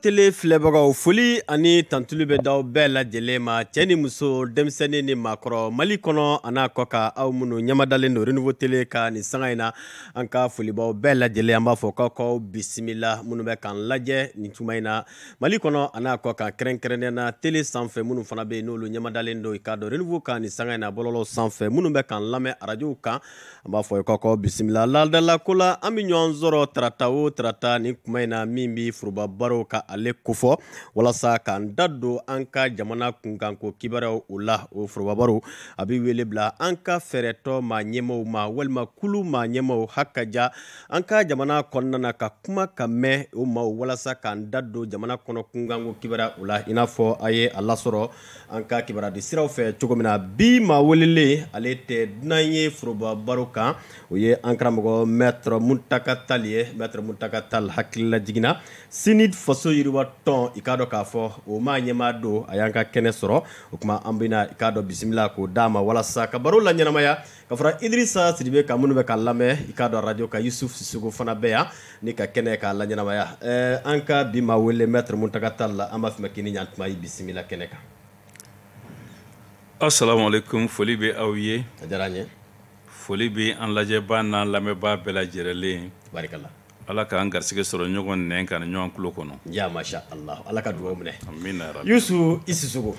Télé filɛbagaw, foli ani tantuli bɛ d'aw bɛɛ lajɛlen ma, cɛ ni muso, denmisɛnnin ni maakɔrɔ, Mali kɔnɔ a n'a kɔ kan, aw minnu ɲɛmadalen don Renouveau Télé ka nin sanga in na, an ka folibaw bɛɛ lajɛlen, an b'a fɔ k'aw k'aw bisimila. Minnu bɛ k'an lajɛ nin tuma in na Mali kɔnɔ a n'a kɔ kan, kɛrɛnkɛrɛnnenya na télé sanfɛ, minnu fana bɛ yen n'olu ɲɛmadalen don i k'a dɔn Renouveau kan nin sanga in na bɔlɔlɔ sanfɛ, minnu bɛ k'an lamɛn arajow kan, an b'a fɔ k'aw k'aw bisimila. Laadala ko la, an bɛ ɲɔgɔn sɔrɔ tarata o tarata nin kuma in na, min bɛ foroba baro ka ale kofɔ walasa k'an da don an ka jamana kunkanko kibaruyaw o la. O foroba baro a bɛ wele bila an ka fɛɛrɛtɔ maa ɲɛmaaw ma walima kulu maa ɲɛmaaw hakaja an ka jamana kɔnɔna na, ka kuma ka mɛn o ma walasa k'an da don jamana kɔnɔ kunkanko kibaruya o la, i n'a fɔ a ye a lasɔrɔ an ka kibaruya siraw fɛ cogo min na. Bi maa welelen, ale tɛ dunan ye foroba baro kan, o ye an karamɔgɔ Maître Muntaka Tall ye. Maître Muntaka Tall hakilila jiginna CNID Faso Yiriwa Tɔn, i k'a dɔn k'a fɔ o maa ɲɛmaa don, a y'an ka kɛnɛ sɔrɔ. O tuma an bɛna i k'a dɔn bisimila k'o d'a ma walasa ka baro la ɲɛnamaya, ka fara Idrissa Sidibe kan. Minnu bɛ k'a lamɛn i k'a dɔn radio kan, Yusuf Sisoko fana bɛ yan ni ka kɛnɛ k'a la ɲɛnamaya. An ka bi maa wele, Maître Muntaka Tall, an b'a fɛ k'i ni ɲantuma, i bisimila kɛnɛ kan. Assalamu alaikum, foli bɛ aw ye. A diyara n ye. Foli bɛ an lajɛbaa n'an lamɛnbaa bɛɛ lajɛlen. Barikala. Ala k'an garisɛgɛ sɔrɔ ɲɔgɔn nɛn ka ni ɲɔgɔn tulo kɔnɔ. Ya masha Allah, Ala ka dugawu minɛ. Amina rabi. Yusu i Sisoko.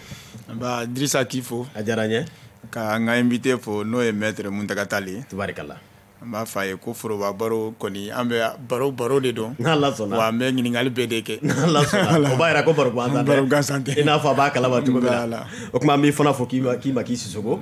Nba Dirisa, k'i fo. A diyara n ye. Ka n ka invité fo, n'o ye Maître Muntaka Tall ye. Tubarikala. An b'a fɔ a ye ko foroba baro kɔni, an bɛ baro, baro de don. N'Ala sɔnna. Wa an bɛ ɲininkali bɛɛ de kɛ. N'Ala sɔnna, o b'a yira ko baro gansan tɛ. Baro gansan tɛ. I n'a fɔ a b'a kalama cogo min na. Voilà. O tuma an b'i fana fo k'i ma k'i Sisoko.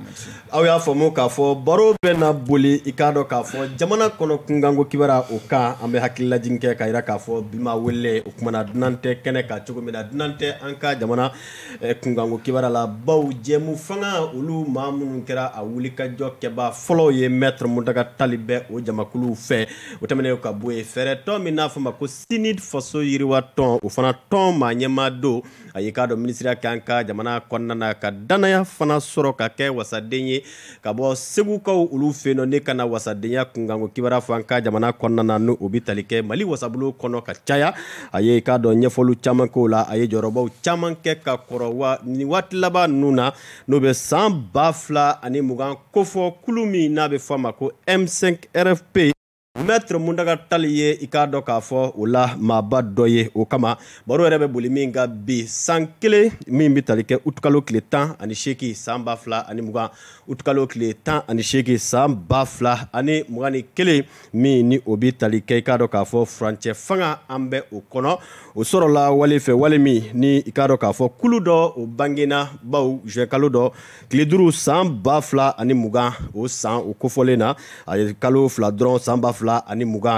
Aw y'a faamu k'a fɔ baro bɛ na boli i k'a dɔn k'a fɔ jamana kɔnɔ kunkanko kibaruya o kan. An bɛ hakililajigin kɛ ka yira k'a fɔ bi maa wele, o kumana dunan tɛ kɛnɛ kan cogo min na, dunan tɛ an ka jamana kunkanko kibaruya la, baw jɛmu fanga olu maa minnu kɛra a wulikajɔ kɛba fɔlɔw ye, Maître Muntaka Tall bɛ o jamakuluw fɛ. O tɛmɛnen ka bɔ yen, fɛɛrɛtɔn min n'a fɔ ma ko CNID Faso Yiriwa Tɔn, o fana tɔn maa ɲɛmaa don. A y'i k'a dɔn minisiriya kɛ an ka jamana kɔnɔna na, ka danaya fana sɔrɔ ka kɛ wasaden ye ka bɔ Segukaw olu fɛ yen nɔ, ne ka na wasadenya kunkanko kibaruya fɔ an ka jamana kɔnɔna na, n'o bɛ tali kɛ Mali wasabulon kɔnɔ ka caya. A ye i k'a dɔn ɲɛfɔliw caman k'o la, a ye jɔyɔrɔbaw caman kɛ ka kɔrɔ wa. Nin waati laban ninnu na, n'o bɛ san 2020 kofɔ, kulu min n'a bɛ fɔ a ma ko M5 RFP, Maître Muntaka Tall ye i k'a dɔn k'a fɔ o la maaba dɔ ye. O kama baro yɛrɛ bɛ boli min kan bi, san kelen min bɛ tali kɛ utukalo tile 18 san 2020, utukalo tile 18 san 2021, min ni o bɛ tali kɛ i k'a dɔn k'a fɔ furancɛ fanga an bɛ o kɔnɔ. O sɔrɔla wale fɛ, wale min ni i k'a dɔn k'a fɔ kulu dɔ o bangena baw juin kalo dɔ tile 5 san 2020, o san o kofɔlen na, a ye kalo 2 dɔrɔn san 2020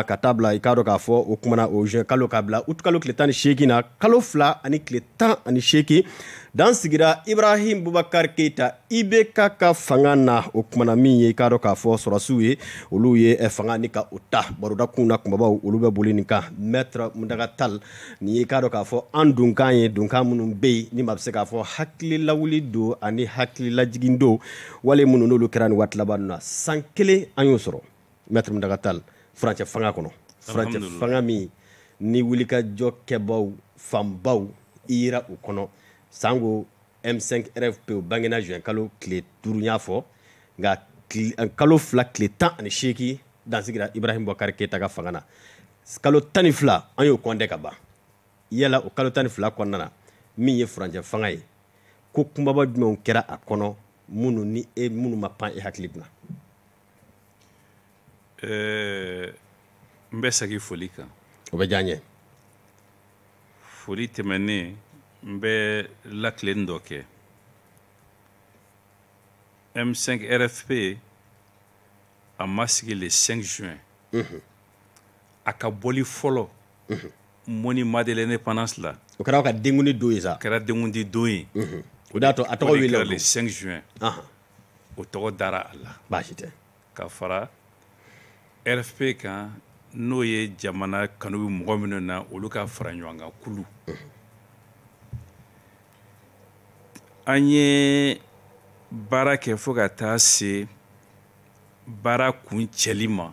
ka taa bila i k'a dɔn k'a fɔ o kumana o juin kalo ka bila utukalo tile 18 na, kalo 2 ani tile 18, dan sigira Ibrahim Bubakar Keita IBK ka fanga na. O kumana min ye i k'a dɔn k'a fɔ sɔrɔsiw ye, olu ye fanga ni ka o ta. Baroda kun na kunbabaw olu bɛ boli nin kan. Maître Muntaka Tall, nin ye i k'a dɔn k'a fɔ an dunkan ye, dunkan minnu bɛ yen ni maa bɛ se k'a fɔ hakililawuli don ani hakililajigin don, wale minnu n'olu kɛra nin waati laban ninnu na. San kelen an y'o sɔrɔ, Maître Muntaka Tall, furancɛ fanga kɔnɔ, furancɛ fanga min ni wulikajɔ kɛbaw fanbaw i yera o kɔnɔ. Sango M5 RFP, o bangena juin kalo tile 5, n y'a fɔ, nka kalo 2 tile 18 dan sigira Ibrahim Boubacar Keita ka fanga na. Kalo 12 an y'o kɔndɛ ka ban. Yala o kalo 12 kɔnɔna na, min ye furancɛ fanga ye, ko kunbaba jumɛnw kɛra a kɔnɔ minnu ni e minnu ma pan e hakili kunna? N bɛ segin foli kan. O bɛ diya n ye. Foli tɛmɛnen, n bɛ lakilenni dɔ kɛ. M5 RFP a ma sigi le 5 juin. A ka bɔli fɔlɔ Monument de l'Indépendance la, o kɛra aw ka denkundi don ye sa. O kɛra denkundi don ye. O de y'a to a tɔgɔ O de wele. Kɛra le 5 juin, o tɔgɔ dara a la. Baasi tɛ. Ka fara RFP kan, n'o ye jamana kanu bɛ mɔgɔ minnu na, olu ka fara ɲɔgɔn kan kulu. An ye baara kɛ fo ka taa se baara kun cɛli ma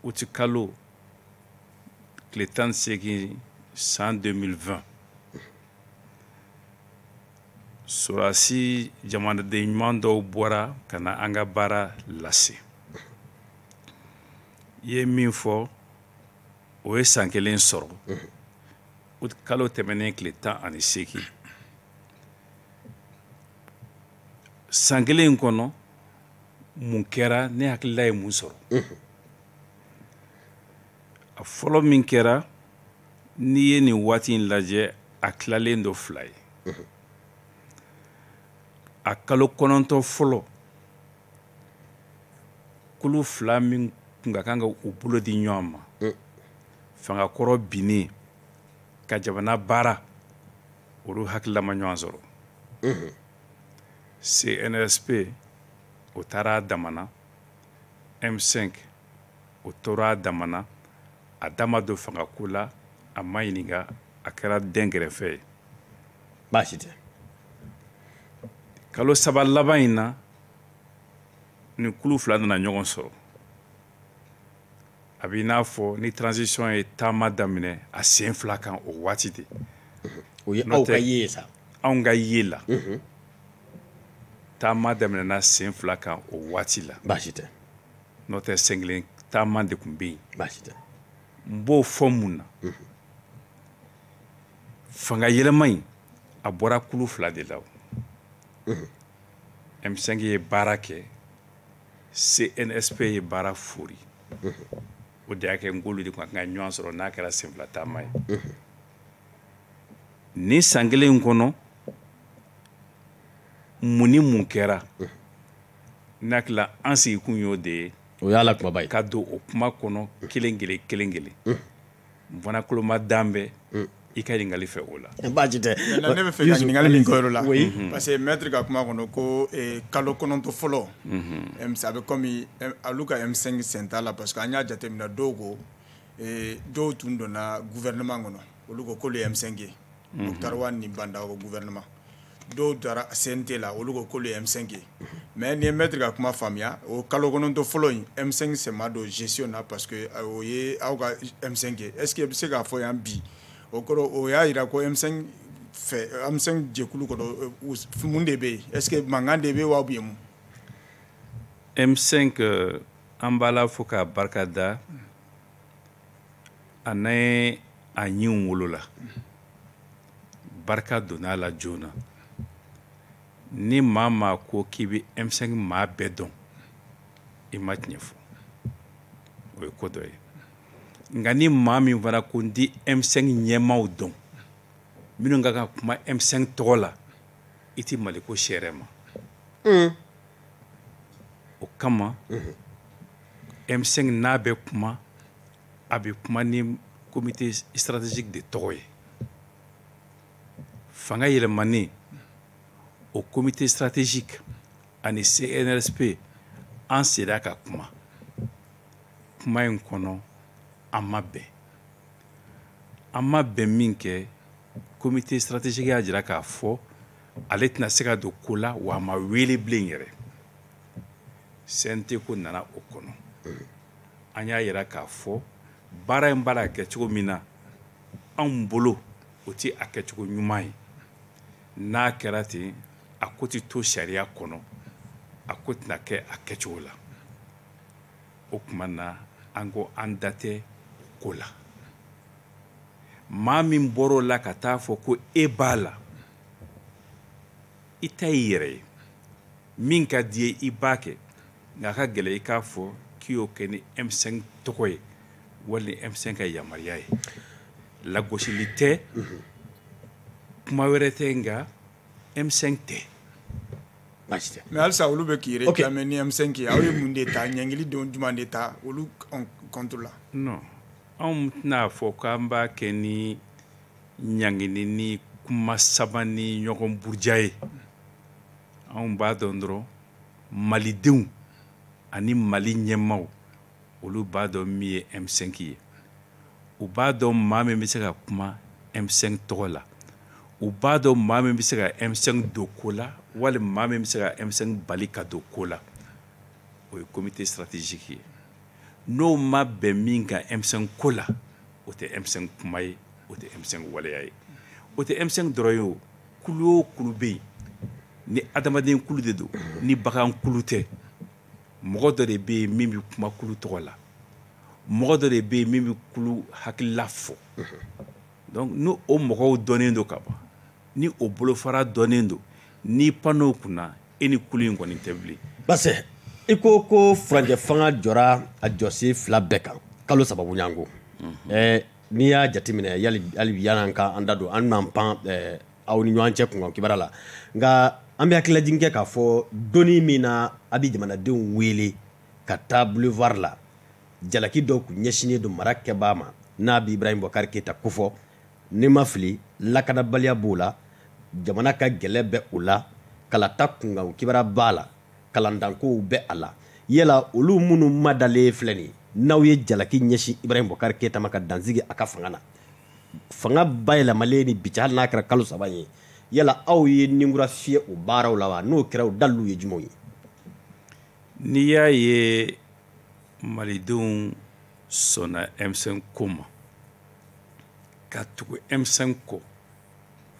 uti kalo tile 18 san 2020, sɔrɔdasi jamanaden ɲuman dɔw bɔra ka na an ka baara lase. I ye min fɔ, o ye san kelen sɔrɔ kalo tɛmɛnen tile 18. San kelen in kɔnɔ, mun kɛra? Ne hakilila ye mun sɔrɔ? A fɔlɔ min kɛra, n'i ye nin waati in lajɛ, a tilalen don fila ye. A kalo 9 fɔlɔ, kulu fila min tun ka kan ka u bolo di ɲɔgɔn ma, fangakɔrɔ binnen ka jamana baara, olu hakilila ma ɲɔgɔn sɔrɔ. CNSP, o taara a damana, M5, o tora a damana, a da ma don fangako la, a ma ɲininka, a kɛra den kɛrɛfɛ ye. Baasi tɛ. Kalo 3 laban in na, ni kulu fila nana ɲɔgɔn sɔrɔ. A b'i n'a fɔ ni transition ye taama daminɛ a sen fila kan o waati de. O ye aw ka ye sa. Anw ka ye la. Taama daminɛna sen fila kan o waati la. Baasi tɛ. N'o tɛ, sen kelen taama de tun bɛ yen. Baasi tɛ. N b'o fɔ mun na? Fanga yɛlɛma in, a bɔra kulu fila de la o. M5 ye baara kɛ, CNSP ye baara fori. O de y'a kɛ n k'olu de kun ka kan ka ɲɔgɔn sɔrɔ n'a kɛra sen fila taama ye. Nin san kelen in kɔnɔ, mun ni mun kɛra? N hakili la an sigikun y'o de ye. O y'a la kumaba ye. Ka don o kuma kɔnɔ kelen kelen kelen kelen. N fana tulo ma dan bɛ i ka ɲininkali fɛ o la. Baasi tɛ. Ne bɛ fɛ ka ɲininkali min kɛ o yɔrɔ la, parce que maître ka kuma kɔnɔ ko kalo 9 fɔlɔ, a bɛ komi olu ka M5 sen t'a la, parce que an y'a jateminɛ, dɔw ko dɔw tun donna gouvernement kɔnɔ, olu ko k'olu ye M5 ye, Moctar Ouane ni Bah N'Daw ko gouvernement. Dɔw taara CNT la, olu ko k'olu ye M5 ye. Mais ni ye maître ka kuma faamuya, o kalo 9 fɔlɔ in, M5 sen ma don gestion na, parce que o ye aw ka M5 ye. Est ce que i bɛ se k'a fɔ yan bi, o kɔrɔ o y'a jira ko M5 fɛ, M5 jɛkulu kɔnɔ, mun de bɛ yen? Est ce que mankan de bɛ yen wa, ou bien mun? M5, an b'a la fo k'a barika da, a n'a a ɲinw wolola, barika donna a la joona. Ni maa maa ko k'i bɛ M5 maa bɛɛ dɔn, i ma tiɲɛ fɔ, o ye ko dɔ ye. Nka ni maa min fana ko n di M5 ɲɛmaaw dɔn, minnu ka kan kuma M5 tɔgɔ la, i ti Maliko sɛrɛ ma. O kama, M5 n'a bɛ kuma, a bɛ kuma ni comité stratégique de tɔgɔ ye. Fanga yɛlɛmanen, o comité stratégique ani CNSP, an sera ka kuma. Kuma in kɔnɔ, an ma bɛn. An ma bɛn min kɛ, comité stratégique y'a jira k'a fɔ ale tɛna se ka don ko la, wa a ma wele bilen yɛrɛ. CNT ko nana o kɔnɔ. An y'a jira k'a fɔ baara in b'a la ka kɛ cogo min na, anw bolo o tɛ a kɛcogo ɲuman ye. N'a kɛra ten, a ko tɛ to sariya kɔnɔ, a ko tɛna kɛ a kɛcogo la. O tuma na, an ko an da tɛ ko la. Maa min bɔr'o la ka taa fɔ ko e b'a la, i ta y'i yɛrɛ ye. Min ka di ye, i b'a kɛ, nka a ka gɛlɛn i k'a fɔ k'i y'o kɛ ni M5 tɔgɔ ye wali ni M5 ka yamaruya ye. Lagosili tɛ, kuma wɛrɛ tɛ, nka M5 tɛ. Baasi tɛ. Mais halisa olu bɛ k'i réclamer ni M5 ye. Aw ye mun de ta, ɲangili don jumɛn de ta olu contre la? Non, anw tɛna fɔ k'an b'a kɛ ni ɲangini ni kuma saba ni ɲɔgɔn buruja ye. Anw b'a dɔn dɔrɔn, malidenw ani Mali ɲɛmaaw, olu b'a dɔn min ye M5 ye. U b'a dɔn maa min bɛ se ka kuma M5 tɔgɔ la, u b'a dɔn maa min bɛ se ka M5 don ko la, wali maa min bɛ se ka M5 bali ka don ko la. O ye comité stratégique ye. N'o ma bɛn min kan M5 ko la, o tɛ M5 kuma ye. O tɛ M5 waleya ye. O tɛ M5 dɔrɔn ye, o kulu o kulu bɛ yen, ni adamaden kulu de don, ni bagan kulu tɛ, mɔgɔ dɔ de bɛ yen min bɛ kuma kulu tɔgɔ la, mɔgɔ dɔ de bɛ yen min bɛ kulu hakilila fɔ. Donc n'o o mɔgɔw dɔnnen don ka ban, ni o bolofara dɔnnen don, n'i pann'o kunna, e ni kulu in kɔni tɛ bilen. Parce i ko ko furancɛ fanga jɔra a jɔsen fila bɛɛ kan kalo 3 bɔɲɔgɔnko. N'i y'a jateminɛ, yali hali yan'an ka an da don, an n'an pan aw ni ɲɔgɔn cɛ kunkan kibaruya la, nka an bɛ hakililajigin kɛ k'a fɔ donni min na a bɛ jamanadenw wele ka taa boulevard la, jalaki dɔw kun ɲɛsinnen don mara kɛbaa ma, n'a bɛ Ibrahim Boubacar Keita kofɔ. N'i ma fili, lakanabaliya b'o la, jamana ka gɛlɛ bɛ o la, kalata kunkan kibaruya b'a la, kalandankow bɛ a la. Yala olu minnu madalen filɛ nin ye, n'aw ye jalaki ɲɛsin Ibrahim Boubacar Keita ma ka dansigi a ka fanga na, fanga bayɛlɛmalen ni bi cɛ, hali n'a kɛra kalo 3 ye, yala aw ye ninkura fiyɛ o baaraw la wa? N'o kɛra, o dalilu ye jumɛnw ye? N'i y'a ye malidenw sɔnna M5 ko ma, ka tugu M5 kɔ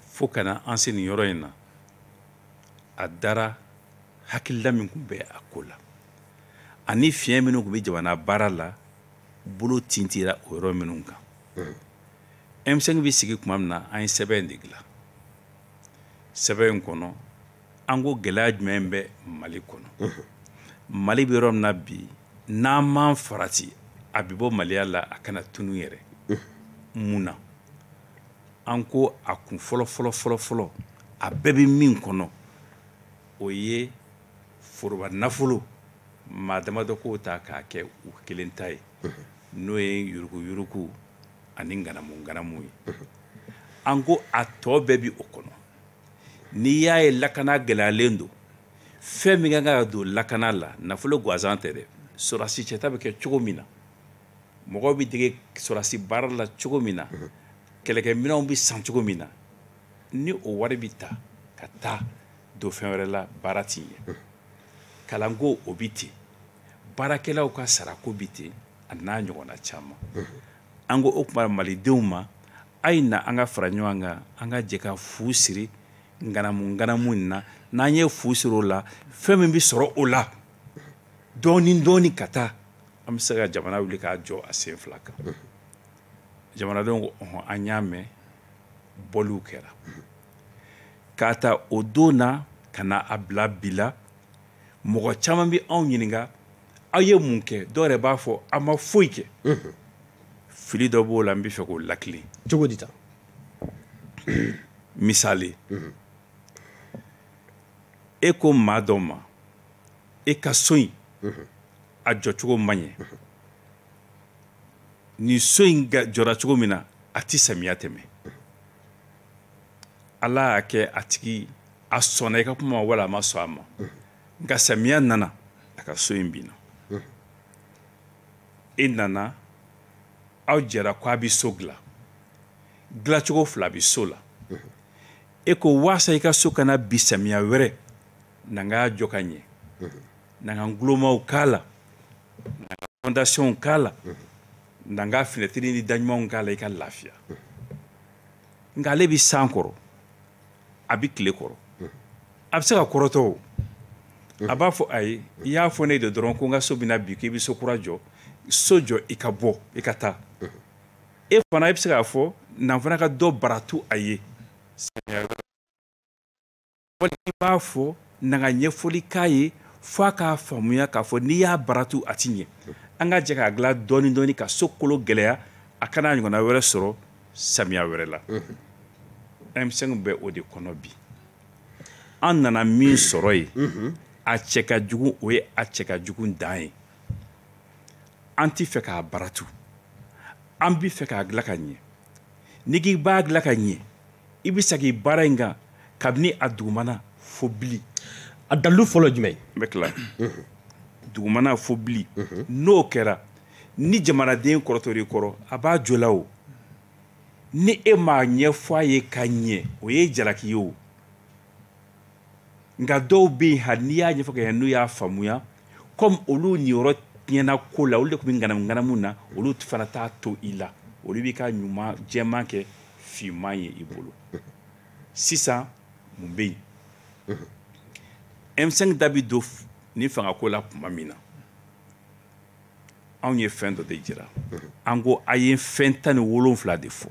fo ka na an se nin yɔrɔ in na, a dara hakilila min tun bɛ a ko la ani fiɲɛ minnu tun bɛ jamana baara la, bolo tintira o yɔrɔ minnu kan. M5 bɛ sigi tuma min na, an ye sɛbɛn de dilan. Sɛbɛn in kɔnɔ, an ko gɛlɛya jumɛn bɛ Mali kɔnɔ? Mali bɛ yɔrɔ min na bi, n'an m'an farati, a bɛ bɔ Maliya la, a kana tunun yɛrɛ. Mun na? An ko a kun fɔlɔ fɔlɔ fɔlɔ fɔlɔ, a bɛɛ bɛ min kɔnɔ, o ye foroba nafolo maa damadɔ k'o ta k'a kɛ u kelen ta ye, n'o ye yuruguyurugu ani ŋanamu ŋanamu ye. An ko a tɔ bɛɛ bi o kɔnɔ. N'i y'a ye lakana gɛlɛyalen don, fɛn min kan ka don lakana la, nafolo gansan tɛ dɛ, sɔrɔdasi cɛta bɛ kɛ cogo min na, mɔgɔw bɛ dege sɔrɔdasi baara la cogo min na, kɛlɛkɛminɛnw bɛ san cogo min na, ni o wari bɛ ta ka taa don fɛn wɛrɛ la, baara ti ɲɛ. Kalanko o bɛ ten, baarakɛlaw ka sarako bɛ ten, a n'a ɲɔgɔnna caman. An ko o tuma malidenw ma, a ye na an ka fara ɲɔgɔn kan, an ka jɛ ka fu siri ŋanamu ŋanamu in na. N'an ye fu siri o la, fɛn min bɛ sɔrɔ o la dɔɔni dɔɔni ka taa, an bɛ se ka jamana wuli k'a jɔ a sen fila kan. Jamanadenw ko ɔhɔn, an y'a mɛn, bɔliw kɛra. K'a ta o don na ka na a bila bi la, mɔgɔ caman bɛ anw ɲininka, aw ye mun kɛ? Dɔw yɛrɛ b'a fɔ an ma foyi kɛ. Fili dɔ b'o la, n bɛ fɛ k'o lakilen. Cogo di tan? Misali, e ko maa dɔ ma, e ka so in a jɔcogo man ɲɛ, nin so in jɔra cogo min na, a ti samiya tɛmɛ. Ala y'a kɛ a tigi a sɔnna i ka kuma ma wala a ma sɔn a ma, nka samiya nana, a ka so in binna. E nana, aw jɛra ko a bɛ so dilan, dilancogo fila bɛ so la. E ko waasa i ka so kana bi samiya wɛrɛ, na n k'a jɔ ka ɲɛ, na n ka gulomaw k'a la, na n ka fondation k'a la, na n ka fenêtre ni daɲumanw k'a la, i ka lafiya. Nka ale bɛ san kɔrɔ, a bɛ tile kɔrɔ, a bɛ se ka kɔrɔtɔ o. A b'a fɔ ayi, i y'a fɔ ne de dɔrɔn ko n ka so bɛna bi, k'i bɛ so kura jɔ, so jɔ i ka bɔ i ka taa. E fana i bɛ se k'a fɔ na fana ka dɔ baratu a ye. Wali i b'a fɔ na ka ɲɛfɔli k'a ye f'a k'a faamuya k'a fɔ n'i y'a baratu a ti ɲɛ. An ka jɛ k'a dilan dɔɔni dɔɔni ka so kolo gɛlɛya, a kana ɲɔgɔnna wɛrɛ sɔrɔ samiya wɛrɛ la. M5 bɛ o de kɔnɔ bi. An nana min sɔrɔ yen, a cɛ ka jugu, o ye a cɛ ka jugu dan ye. An ti fɛ k'a baratu, an bi fɛ k'a dilan ka ɲɛ. N'i k'i b'a dilan ka ɲɛ, i bɛ segin baara in kan kabini a dugumana fo bili. A dalilu fɔlɔ jumɛn? N bɛ tila. Dugumana fo bili. N'o kɛra, ni jamanaden kɔrɔtɔr'i kɔrɔ, a b'a jɔ la o. Ni e m'a ɲɛfɔ a ye ka ɲɛ, o ye jalaki ye o. Nka dɔw bɛ yen, hali n'i y'a ɲɛfɔ ka ɲɛ, n'u y'a faamuya, comme olu niyɔrɔ tiɲɛna ko la, olu de tun bɛ ŋanamu ŋanamu na, olu fana t'a to i la. Olu b'i ka ɲuman jɛman kɛ finman ye i bolo. Sisan mun bɛ yen? M5 da bi don ni fangako la tuma min na, anw ye fɛn dɔ de jira. An ko a ye fɛn 17 de fɔ.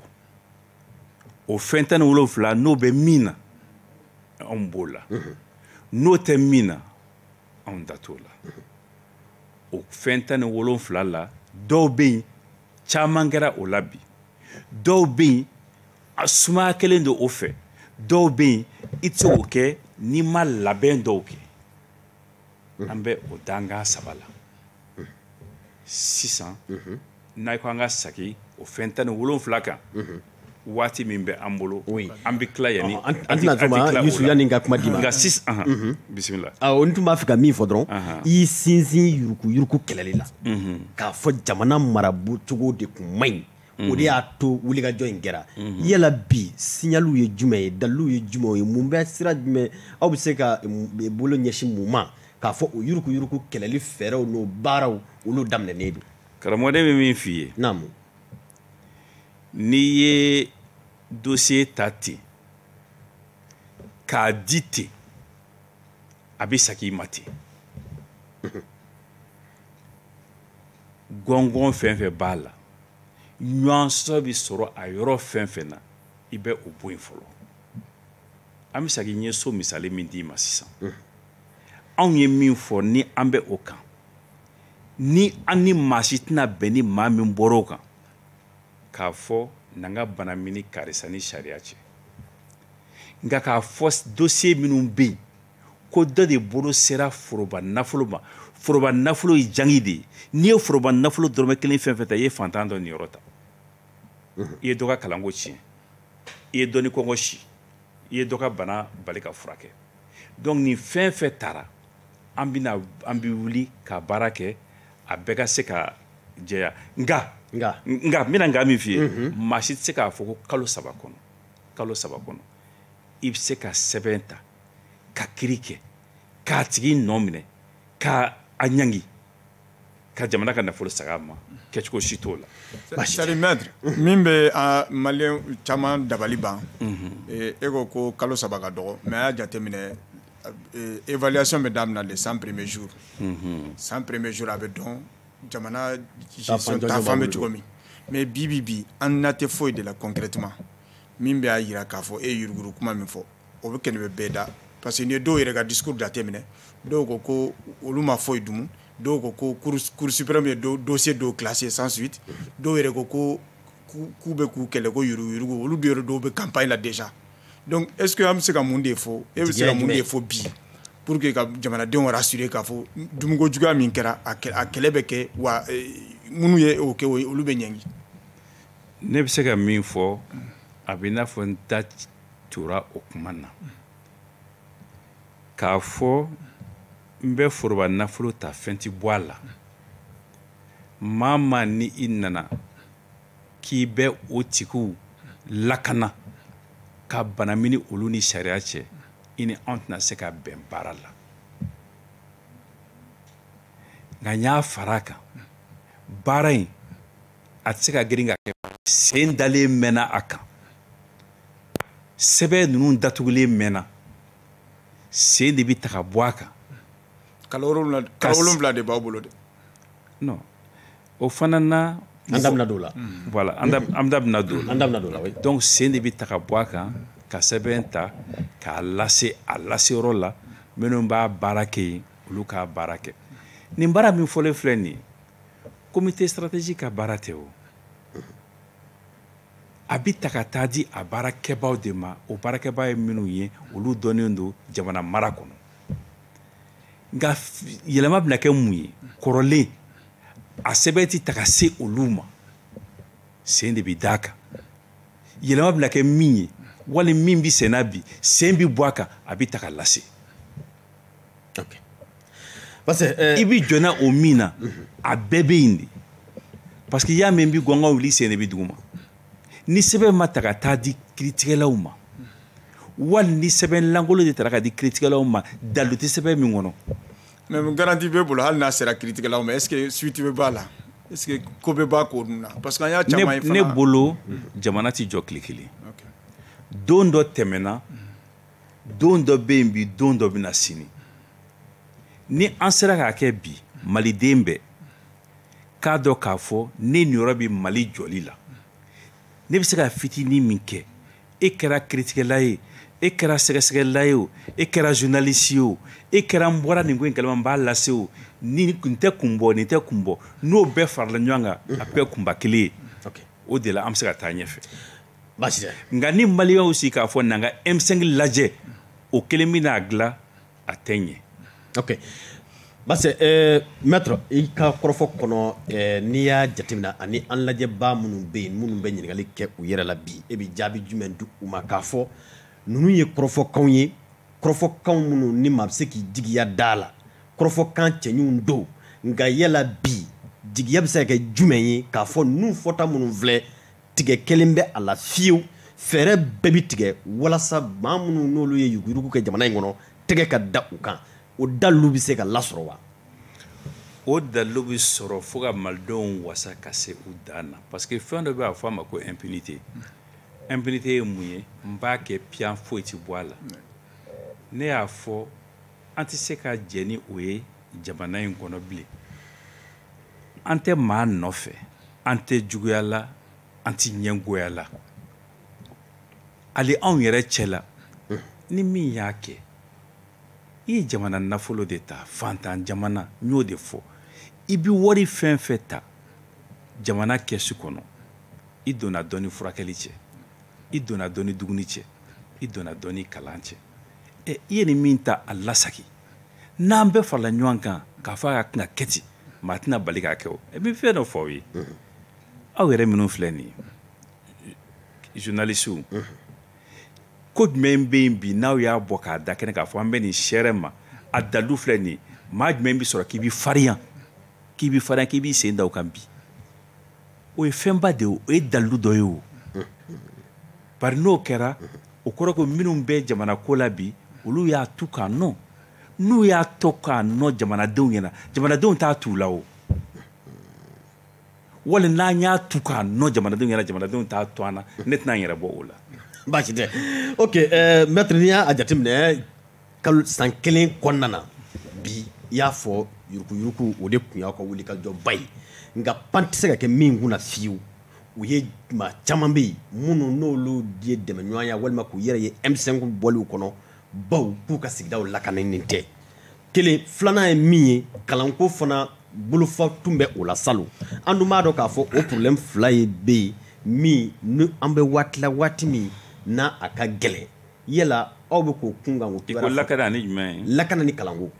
O fɛn 17, n'o bɛ min na, anw b'o la. N'o tɛ min na, anw da t'o la. O fɛn 17 la, dɔw bɛ yen, caman kɛra o la bi. Dɔw bɛ yen, a sumaya kelen don o fɛ. Dɔw bɛ yen, i tɛ se k'o kɛ n'i ma labɛn dɔw kɛ. An bɛ o dankan saba la sisan. N'a ko an ka sagi o fɛn 17 kan, waati min bɛ an bolo, an bɛ tila yanni. An tɛna to ma, Yusu, yanni n ka kuma d'i ma. Nka sisan, bisimila. Awɔ, n tun b'a fɛ ka min fɔ dɔrɔn, i y'i sinsin yuruku yuruku kɛlɛli la, k'a fɔ jamana maracogo de tun man ɲi, o de y'a to wulikajɔ in kɛra. Yala bi signaliw ye jumɛn ye, daliluw ye jumɛn ye, mun bɛ sira jumɛn, aw bɛ se ka bolo ɲɛsin mun ma k'a fɔ o yuruku yuruku kɛlɛli fɛɛrɛw n'o baaraw, olu daminɛnen don? Karamɔgɔ, ne bɛ min f'i ye, n'i ye dossier ta ten k'a di ten, a bɛ segin i ma ten. Gɔngɔn fɛn fɛn b'a la, ɲɔgɔn sɔrɔ bɛ sɔrɔ a yɔrɔ fɛn fɛn na, i bɛ o bɔ yen fɔlɔ. An bɛ segin, n ye so misali min d'i ma sisan, anw ye min fɔ ni an bɛ o kan, ni an ni maa si tɛna bɛn ni maa min bɔra o kan k'a fɔ n'an ka bana min karisa ni sariya cɛ. Nka k'a fɔ dossier minnu bɛ yen ko dɔ de bolo sera foroba nafolo ma, foroba nafolo ye jangi de ye. N'i ye foroba nafolo dɔrɔmɛ kelen fɛn fɛn ta, i ye fantan dɔ niyɔrɔ ta, i ye dɔ ka kalanko tiɲɛ, i ye dɔ ni kɔngɔ si, i ye dɔ ka bana bali ka furakɛ. Donc nin fɛn fɛn taara, an bɛna, an bɛ wuli ka baara kɛ, a bɛɛ ka se ka jɛya. Nka nka nka n bɛna nka min f'i ye, maa si tɛ se k'a fɔ ko kalo 3 kɔnɔ, kalo 3 kɔnɔ, i bɛ se ka sɛbɛn ta ka kiiri kɛ k'a tigi nɔ minɛ, k'a a ɲangi, ka jamana ka nafolo segin a ma. Kɛcogo si t'o la. C'est maître min bɛ maliyɛn caman dabali ban. E ko ko kalo 3 ka dɔgɔ, mais a y'a jateminɛ, évaluation bɛ daminɛ les 100 premiers jours. 100 premiers jours, a bɛ dɔn jamana gestion taafan bɛ cogo min. Mais bi bi bi, an na tɛ foyi de la concrètement min bɛ a yira k'a fɔ e ye yuruguyurugu kuma min fɔ, o bɛ kɛnɛ bɛ bɛɛ da. Parce que n'i ye dɔw yɛrɛ ka discours jateminɛ, dɔw ko ko olu ma foyi dumu, dɔw ko ko cour suprême ye dossier dɔw classé sans suite, dɔw yɛrɛ ko ko k'u bɛ k'u kɛlɛ ko yuruguyurugu, olu yɛrɛ dɔw bɛ campagne la déjà. Donc est ce que an bɛ se ka mun de fɔ, e bɛ se ka mun de fɔ bi pour que ka jamanadenw rassurer k'a fɔ dumuni juguya min kɛra, a kɛlɛ bɛ kɛ, wa minnu ye o kɛ, olu bɛ ɲangi? Ne bɛ se ka min fɔ, a bɛ i n'a fɔ n da tora o kuma na k'a fɔ n bɛ foroba nafolo ta, fɛn tɛ bɔ a la. Maa maa ni i nana k'i bɛ o tigiw lakana ka bana mini olu ni sariya cɛ, i ni anw tɛna se ka bɛn baara la. Nka n y'a fara a kan, baara in a tɛ se ka girin ka kɛ. Sen dalen mɛnna a kan, sɛbɛn ninnu datugulen mɛnna, sen de bɛ ta ka bɔ a kan. Kalo 7 de b'aw bolo dɛ. Non, o fana na. An da bɛna don o la. Voilà, an da bɛna don o la. An da bɛna don o la, oui. Donc sen de bɛ ta ka bɔ a kan, ka sɛbɛn ta k'a lase a laseyɔrɔ la, minnu b'a baara kɛ yen, olu k'a baara kɛ. Nin baara min fɔlen filɛ nin ye, comité stratégique ka baara tɛ o. A bɛ ta ka taa di a baarakɛbaaw de ma. O baarakɛbaa ye minnu ye, olu dɔnnen don jamana mara kɔnɔ. Nka yɛlɛma bɛna kɛ mun ye? Kɔrɔlen, a sɛbɛn tɛ ta ka se olu ma, sen de bɛ d'a kan. Yɛlɛma bɛna kɛ min ye, wali min bɛ sen na bi, sen bɛ bɔ a kan, a bɛ ta ka lase. Ok, parce que I bɛ jɔ n'a o min na, a bɛɛ bɛ yen de, parce que i y'a mɛn, n bɛ gɔngɔn wuli, sen de bɛ dugu ma. Ni sɛbɛn ma ta ka taa di kiiritigɛlaw ma, wali ni sɛbɛn lankolon de taara ka di kiiritigɛlaw ma, dalu tɛ sɛbɛn min kɔnɔ. Mais garantie b'e bolo, hali n'a sera kiiritigɛlaw ma, est ce que suite bɛ b'a la? Est-ce que ko bɛ b'a ko ninnu na? Parce que an y'a caman ye fana. Ne bolo jamana ti jɔ tile kelen. Don dɔ tɛmɛna, don dɔ bɛ yen bi, don dɔ bɛ na sini. Ni an sera k'a kɛ bi, maliden bɛɛ k'a dɔn k'a fɔ ne niyɔrɔ bɛ Mali jɔli la. Ne bɛ se ka fitinin min kɛ, e kɛra kiritigɛla ye, e kɛra sɛgɛsɛgɛla ye o, e kɛra journaliste ye o, e kɛra n bɔra nin ko in kalama n b'a lase o, ni nin tɛ kun bɔ, nin tɛ kun bɔ, n'o bɛɛ farala ɲɔgɔn kan, a bɛɛ kunba kelen ye. O de la an bɛ se ka taa ɲɛfɛ. Baasi tɛ. Nka ni maliyɛnw sigi k'a fɔ n'an ka M5 lajɛ, o kelen bɛ n'a dilan, a tɛ ɲɛ. Ok. Parce que maître, i ka kɔrɔfɔ kɔnɔ, n'i y'a jateminɛ ani an lajɛbaa minnu bɛ yen, minnu bɛ ɲininkali kɛ u yɛrɛ la bi, e bɛ jaabi jumɛn di u ma k'a fɔ ninnu ye kɔrɔfɔkanw ye, kɔrɔfɔkanw minnu ni maa bɛ se k'i jigiya da la, kɔrɔfɔkan cɛɲinw don, nka yala bi jigiya bɛ se ka kɛ jumɛn ye k'a fɔ ninnu fɔta minnu filɛ, tigɛ kelen bɛ a la fiyewu, fɛɛrɛ bɛɛ bɛ tigɛ walasa maa minnu n'olu ye yuruguyurugu kɛ jamana in kɔnɔ, tɛgɛ ka da u kan, o dalilu bɛ se ka lasɔrɔ wa? O dalilu bɛ sɔrɔ fo ka malidenw wasa ka se u dan na, parce que fɛn dɔ bɛ a fɔ a ma ko impunité. Impunité ye mun ye? N b'a kɛ piyan foyi ti bɔ a la. Ne y'a fɔ an tɛ se ka jɛ ni o ye jamana in kɔnɔ bilen. An tɛ maa nɔfɛ, an tɛ juguya la, an tɛ ɲɛngoya la. Hali anw yɛrɛ cɛ la, ni min y'a kɛ, i ye jamana nafolo de ta, fantan jamana, n y'o de fɔ. I bɛ wari fɛn fɛn ta jamana kɛsu kɔnɔ, i donna dɔ ni furakɛli cɛ, i donna dɔ ni dumuni cɛ, i donna dɔ ni kalan cɛ. I ye nin min ta a lasagi, n'an bɛɛ farala ɲɔgɔn kan k'a fɔ a ka kan ka kɛ ten, maa tɛna bali k'a kɛ o. E bɛ fɛn dɔ fɔ aw ye, aw yɛrɛ minnu filɛ nin ye, journalistes, ko jumɛn bɛ yen bi n'aw y'a bɔ k'a da kɛnɛ k'a fɔ an bɛ nin sɛrɛ ma, a dalilu filɛ nin ye, maa jumɛn bɛ sɔrɔ k'i bɛ farinya, k'i bɛ farinya, k'i b'i sen da o kan bi? O ye fɛnba de ye, o ye dalilu dɔ ye o. Bari n'o kɛra, o kɔrɔ ko minnu bɛ jamana ko la bi, olu y'a tu k'a nɔ. N'u y'a to k'a nɔ jamanadenw ɲɛna, jamanadenw t'a tu la o. Wali n'an y'a tu k'a nɔ jamanadenw ɲɛna, jamanadenw t'a to an na, ne tɛna n yɛrɛ bɔ o la. Baasi tɛ. Ok, maître, n'i y'a jateminɛ kalo san kelen kɔnɔna na bi, i y'a fɔ yuruguyurugu o de tun y'aw ka wulikajɔba ye, nka pan tɛ se ka kɛ min kunna fiyewu. U ye maa caman bɛ yen minnu n'olu ye dɛmɛɲɔgɔnya walima k'u yɛrɛ ye M5 bɔliw kɔnɔ, baw k'u ka sigidaw lakanani tɛ. Kelen filanan ye min ye, kalanko fana bolofa tun bɛ o la salon. An dun b'a dɔn k'a fɔ o problème fila ye bɛ yen min ni an bɛ waati la, waati min n'a a ka gɛlɛn. Yala aw bɛ k'o kun kan o kibaruya. I ko lakana ni jumɛn ye? Lakana ni kalanko.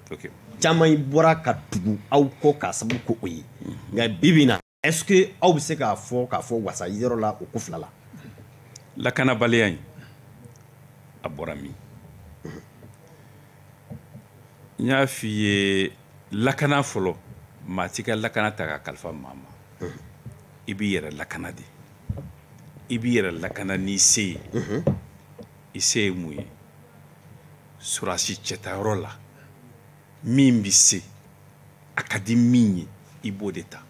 Caman bɔra ka tugu aw kɔ k'a sababu ko o ye. Nka bi bi in na, est-ce que aw bɛ se k'a fɔ wasa yɔrɔ la o ko fila la? Lakanabaliya in a bɔra min? N y'a f'i ye, lakana fɔlɔ, maa t'i ka lakana ta ka kalifa maa ma. I b'i yɛrɛ lakana de. I b'i yɛrɛ lakana n'i se ye. I se ye mun ye? Surasi cɛtayɔrɔ la, min bɛ se, a ka di min ye, i b'o de ta.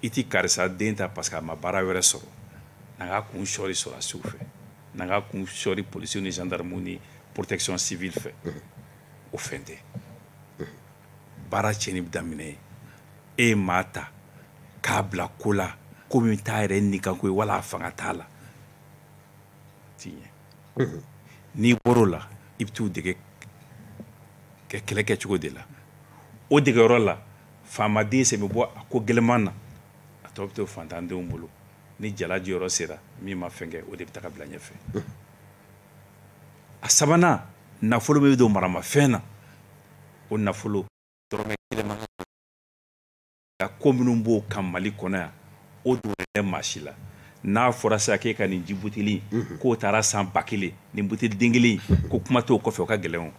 I ti karisa den ta parce que a ma baara wɛrɛ sɔrɔ, n'a ka kun sɔɔri sɔrɔsiw fɛ, n'a ka kun sɔɔri polisiw ni gendarmew ni protection civile fɛ, o fɛn tɛ. Baara tiɲɛni bɛ daminɛ yen. E ye maa ta k'a bila ko la, ko min t'a yɛrɛ nikanko ye wala a fanga t'a la, ti ɲɛ. N'i bɔr'o la, i bɛ t'u dege kɛ kɛlɛ kɛcogo de la. O degeyɔrɔ la, faamaden sen bɛ bɔ a ko gɛlɛman na, a tɔ bɛ to fantandenw bolo. Ni jala jɔyɔrɔ sera, min ma fɛn kɛ, o de bɛ taga bila ɲɛfɛ. A sabanan, nafolo min bɛ don maramafɛn na, o nafolo dɔrɔmɛ kelen ma ko minnu b'o kan Mali kɔnɔ yan, o dogolen tɛ maa si la. N'a fɔra sisan k'e ka nin ji buteli k'o taara san 1000, nin buteli den kelen, ko kuma t'o kɔfɛ, o ka gɛlɛn o.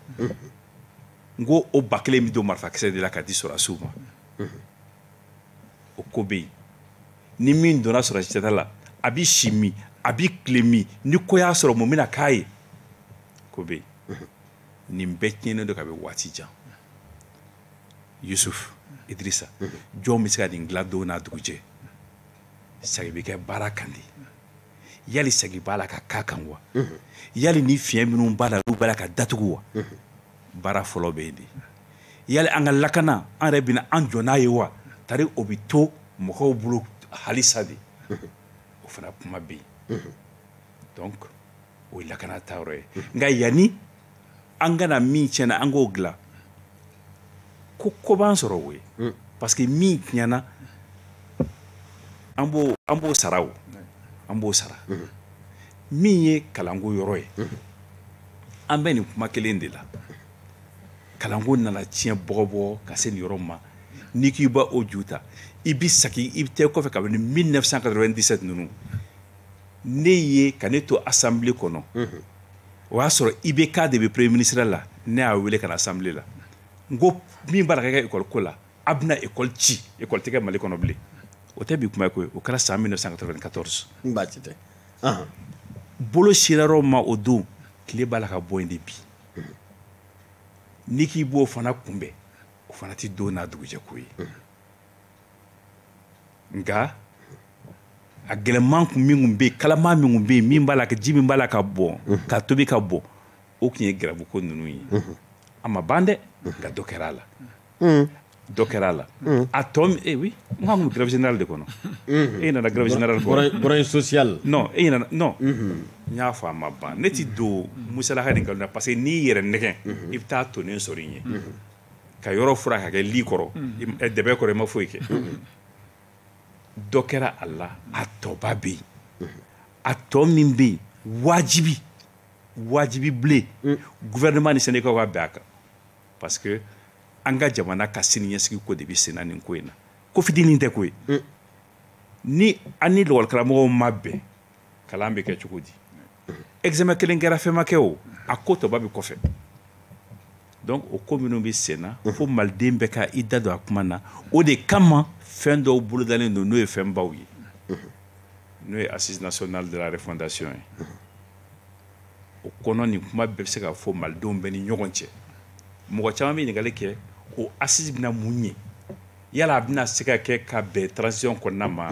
N ko o 1000 bɛ don marifakisɛ de la ka di sɔrɔdasiw ma. O ko bɛ yen. Ni min donna sɔrɔdasi cɛta la, a bɛ si min, a bɛ tile min, ni ko y'a sɔrɔ mun bɛna k'a ye, ko bɛ yen. Nin bɛɛ tiɲɛnen don kabi waati jan. Yusuf Idrissa jɔn bɛ se ka nin dilan don n'a dugujɛ sagi bɛ kɛ baara kan de yali sagi b'a la ka k'a kan wa yali ni fiɲɛ minnu b'a la olu b'a la ka datugu wa baara fɔlɔ bɛ yen de yali an ka lakana an yɛrɛ bɛna an jɔ n'a ye wa tari o bɛ to mɔgɔw bolo halisa de o fana kuma bɛ yen donc o ye lakana ta yɔrɔ ye nka yanni an kana min tiɲɛna an k'o dilan ko b'an sɔrɔ o ye parce que min tiɲɛna an b'o sara o an b'o sara min ye kalanko yɔrɔ ye an bɛ nin kuma kelen de la kalanko nana tiɲɛ bɔgɔbɔ ka se nin yɔrɔ ma n'i k'i b'a o ju ta i bɛ saki i bɛ taa kɔfɛ kabini 1997 ninnu ne ye ka ne to assemblée kɔnɔ o y'a sɔrɔ IBK de bɛ premier ministre la ne y'a wele ka na assemblée la n ko min b'a la ka kɛ école ko la a bɛna école ci école tɛ kɛ Mali kɔnɔ bilen o tɛ bi kuma ye koyi o kɛra san 1994. N baasi tɛ. Bolo sera yɔrɔ ma o don tile b'a la ka bɔ yen de bi n'i k'i b'o fana kunbɛn o fana tɛ don n'a dugujɛ ko ye nka a gɛlɛman kun min kun bɛ yen kalaman min kun bɛ yen min b'a la ka ji min b'a la ka bɔn ka tobi ka bɔn o tun ye gɛrɛbu ko ninnu ye a ma ban dɛ nka dɔ kɛra a la dɔ kɛra a la a tɔ oui n k'an kun bɛ grève générale de kɔnɔ e nana grève générale kɔnɔ grogne sociale non e nana non n y'a fɔ a ma ban ne ti don musalaka nin nkalon na parce que n'i yɛrɛ nɛgɛn i bɛ taa tonnen sɔrɔ i ɲɛ ka yɔrɔ fura ka kɛ li kɔrɔ dɛbɛ kɔrɔ i ma foyi kɛ dɔ kɛra a la a tɔba bɛ yen a tɔ min bɛ yen wajibi wajibi bilen gouvernement ni syndicat ka bɛn a kan parce que an ka jamana ka siniɲɛsigi ko de bɛ sen na nin ko in na ko fitinin tɛ ko ye ni an ni lakɔlikaramɔgɔw ma bɛn kalan bɛ kɛ cogo di examen kelen kɛra fɛn ma kɛ o a ko tɔba bɛ kɔfɛ donc o ko minnu bɛ sen na fo maliden bɛɛ ka i da don a kuma na o de kama fɛn dɔw bolodalen don n'o ye fɛnbaw ye n'o ye assise nationale de la refondation ye o kɔnɔ nin kuma bɛɛ bɛ se ka fɔ malidenw bɛɛ ni ɲɔgɔn cɛ mɔgɔ caman bɛ ɲininkali kɛ o assise bɛna mun ɲɛ yala a bɛna se ka kɛ ka bɛn transition kɔnɔna ma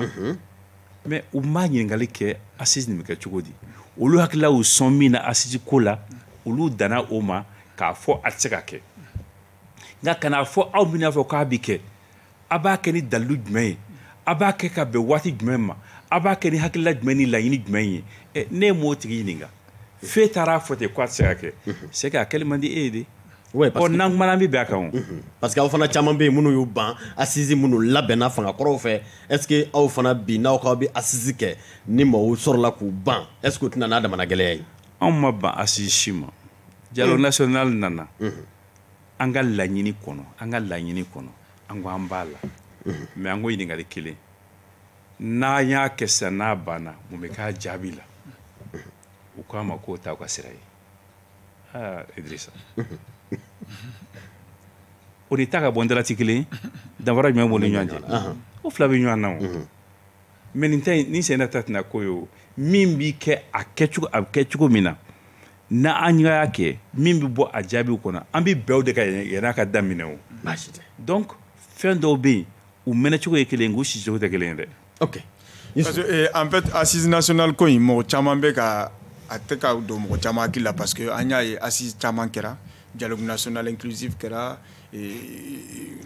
mais u m'a ɲininkali kɛ assise nin bɛ kɛ cogo di olu hakilila y'u sɔn min na assise ko la olu danna o ma k'a fɔ a tɛ se ka kɛ nka kan'a fɔ aw bɛna fɔ k'a bɛ kɛ a b'a kɛ ni dalilu jumɛn ye a b'a kɛ ka bɛn waati jumɛn ma a b'a kɛ ni hakilila jumɛn ni laɲini jumɛn ye ne m'o tigi ɲininka f'e taara fɔ ten k'a tɛ se ka kɛ c'est que a kɛli man di e ye de. Oui, parce que n'an kumana an bɛ bɛn a kan o. Parce que aw fana caman bɛ yen minnu y'u ban assise minnu labɛnna fangakɔrɔw fɛ est ce que aw fana bi n'aw k'aw bɛ assise kɛ ni maaw sɔrɔla k'u ban est ce que o tɛna n'a damana gɛlɛya ye. Anw ma ban assise si ma. Dialogue national nana. An ka laɲini kɔnɔ an ka laɲini kɔnɔ an ko an b'a la. Mais an ko ɲininkali kelen n'an y'a kɛ sisan n'a banna mun bɛ k'a jaabi la u k'a ma k'o t'aw ka sira ye aa Idrissa. O ni ta ka bɔ n dala ti kelen danfara jumɛn b'o ni ɲɔgɔn cɛ o fila bɛ ɲɔgɔn na o mais nin ta in nin sen ta tɛna ko ye o min bi kɛ a kɛcogo a bɛ kɛ cogo min na n'an y'a kɛ min bɛ bɔ a jaabiw kɔnɔ an bɛ bɛn o de kan yann'a ka daminɛ o baasi tɛ donc fɛn dɔw bɛ yen u mɛnɛcogo ye kelen ye nk'u sicogo tɛ kelen ye dɛ. Ok parce que en fait assise nationale ko in mɔgɔ caman bɛ ka a tɛ ka don mɔgɔ caman hakili la parce que an y'a ye assise caman kɛra. Dialogue national inclusif kɛra,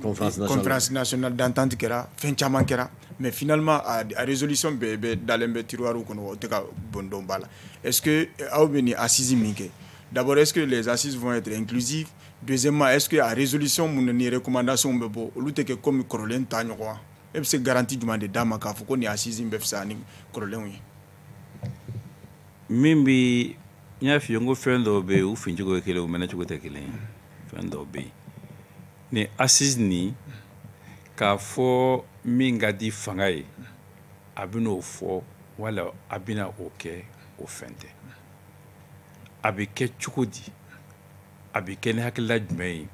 conférence nationale d'entente kɛra, fɛn caman kɛra mais finalement a résolution bɛɛ bɛ dalen bɛ tiroir kɔnɔ o tɛ ka bɔn ba la. Est-ce que aw bɛ nin assise min kɛ d'abord est-ce que les assises vont être inclusives? Deuxièmement est-ce que a résolution minnu ni recommandation bɛ bɔ olu tɛ kɛ comme kɔrɔlen ta ɲɔgɔn wa? E bɛ se garantie jumɛn de d'a ma k'a fɔ ko nin assise in bɛ fisaya ni kɔrɔlenw ye? Min bɛ n y'a f'i ye n ko fɛn dɔw bɛ yen u fincogo ye kelen u mɛnɛcogo tɛ kelen ye fɛn dɔw bɛ yen ni assise nin k'a fɔ min ka di fanga ye a bɛn'o fɔ wala a bɛna o kɛ o fɛn tɛ a bɛ kɛ cogo di a bɛ kɛ ni hakilila jumɛn ye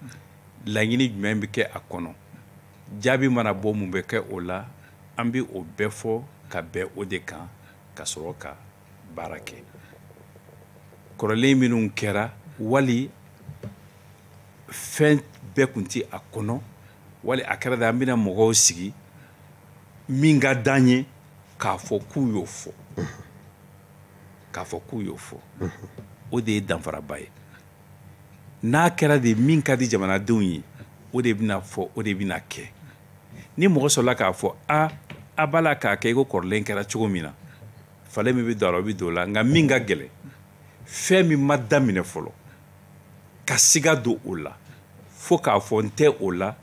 laɲini jumɛn bɛ kɛ a kɔnɔ jaabi mana bɔ mun bɛ kɛ o la an bɛ o bɛɛ fɔ ka bɛn o de kan ka sɔrɔ ka baara kɛ. Kɔrɔlen minnu kɛra wali fɛn bɛɛ kun ti a kɔnɔ Wali a kɛra de an bɛna mɔgɔw sigi min ka d'an ye k'a fɔ k'u y'o fɔ. K'a fɔ k'u y'o fɔ. O de ye danfaraba ye. N'a kɛra de min ka di jamanadenw ye, o de bɛna fɔ, o de bɛna kɛ. Ni mɔgɔ sɔrɔla k'a fɔ a b'a la k'a kɛ i ko kɔrɔlen kɛra cogo min na, falen min bɛ don a la o bɛ don o la. Nka min ka gɛlɛn, fɛn min ma daminɛ fɔlɔ, ka siga don o la fo k'a fɔ n tɛ o la,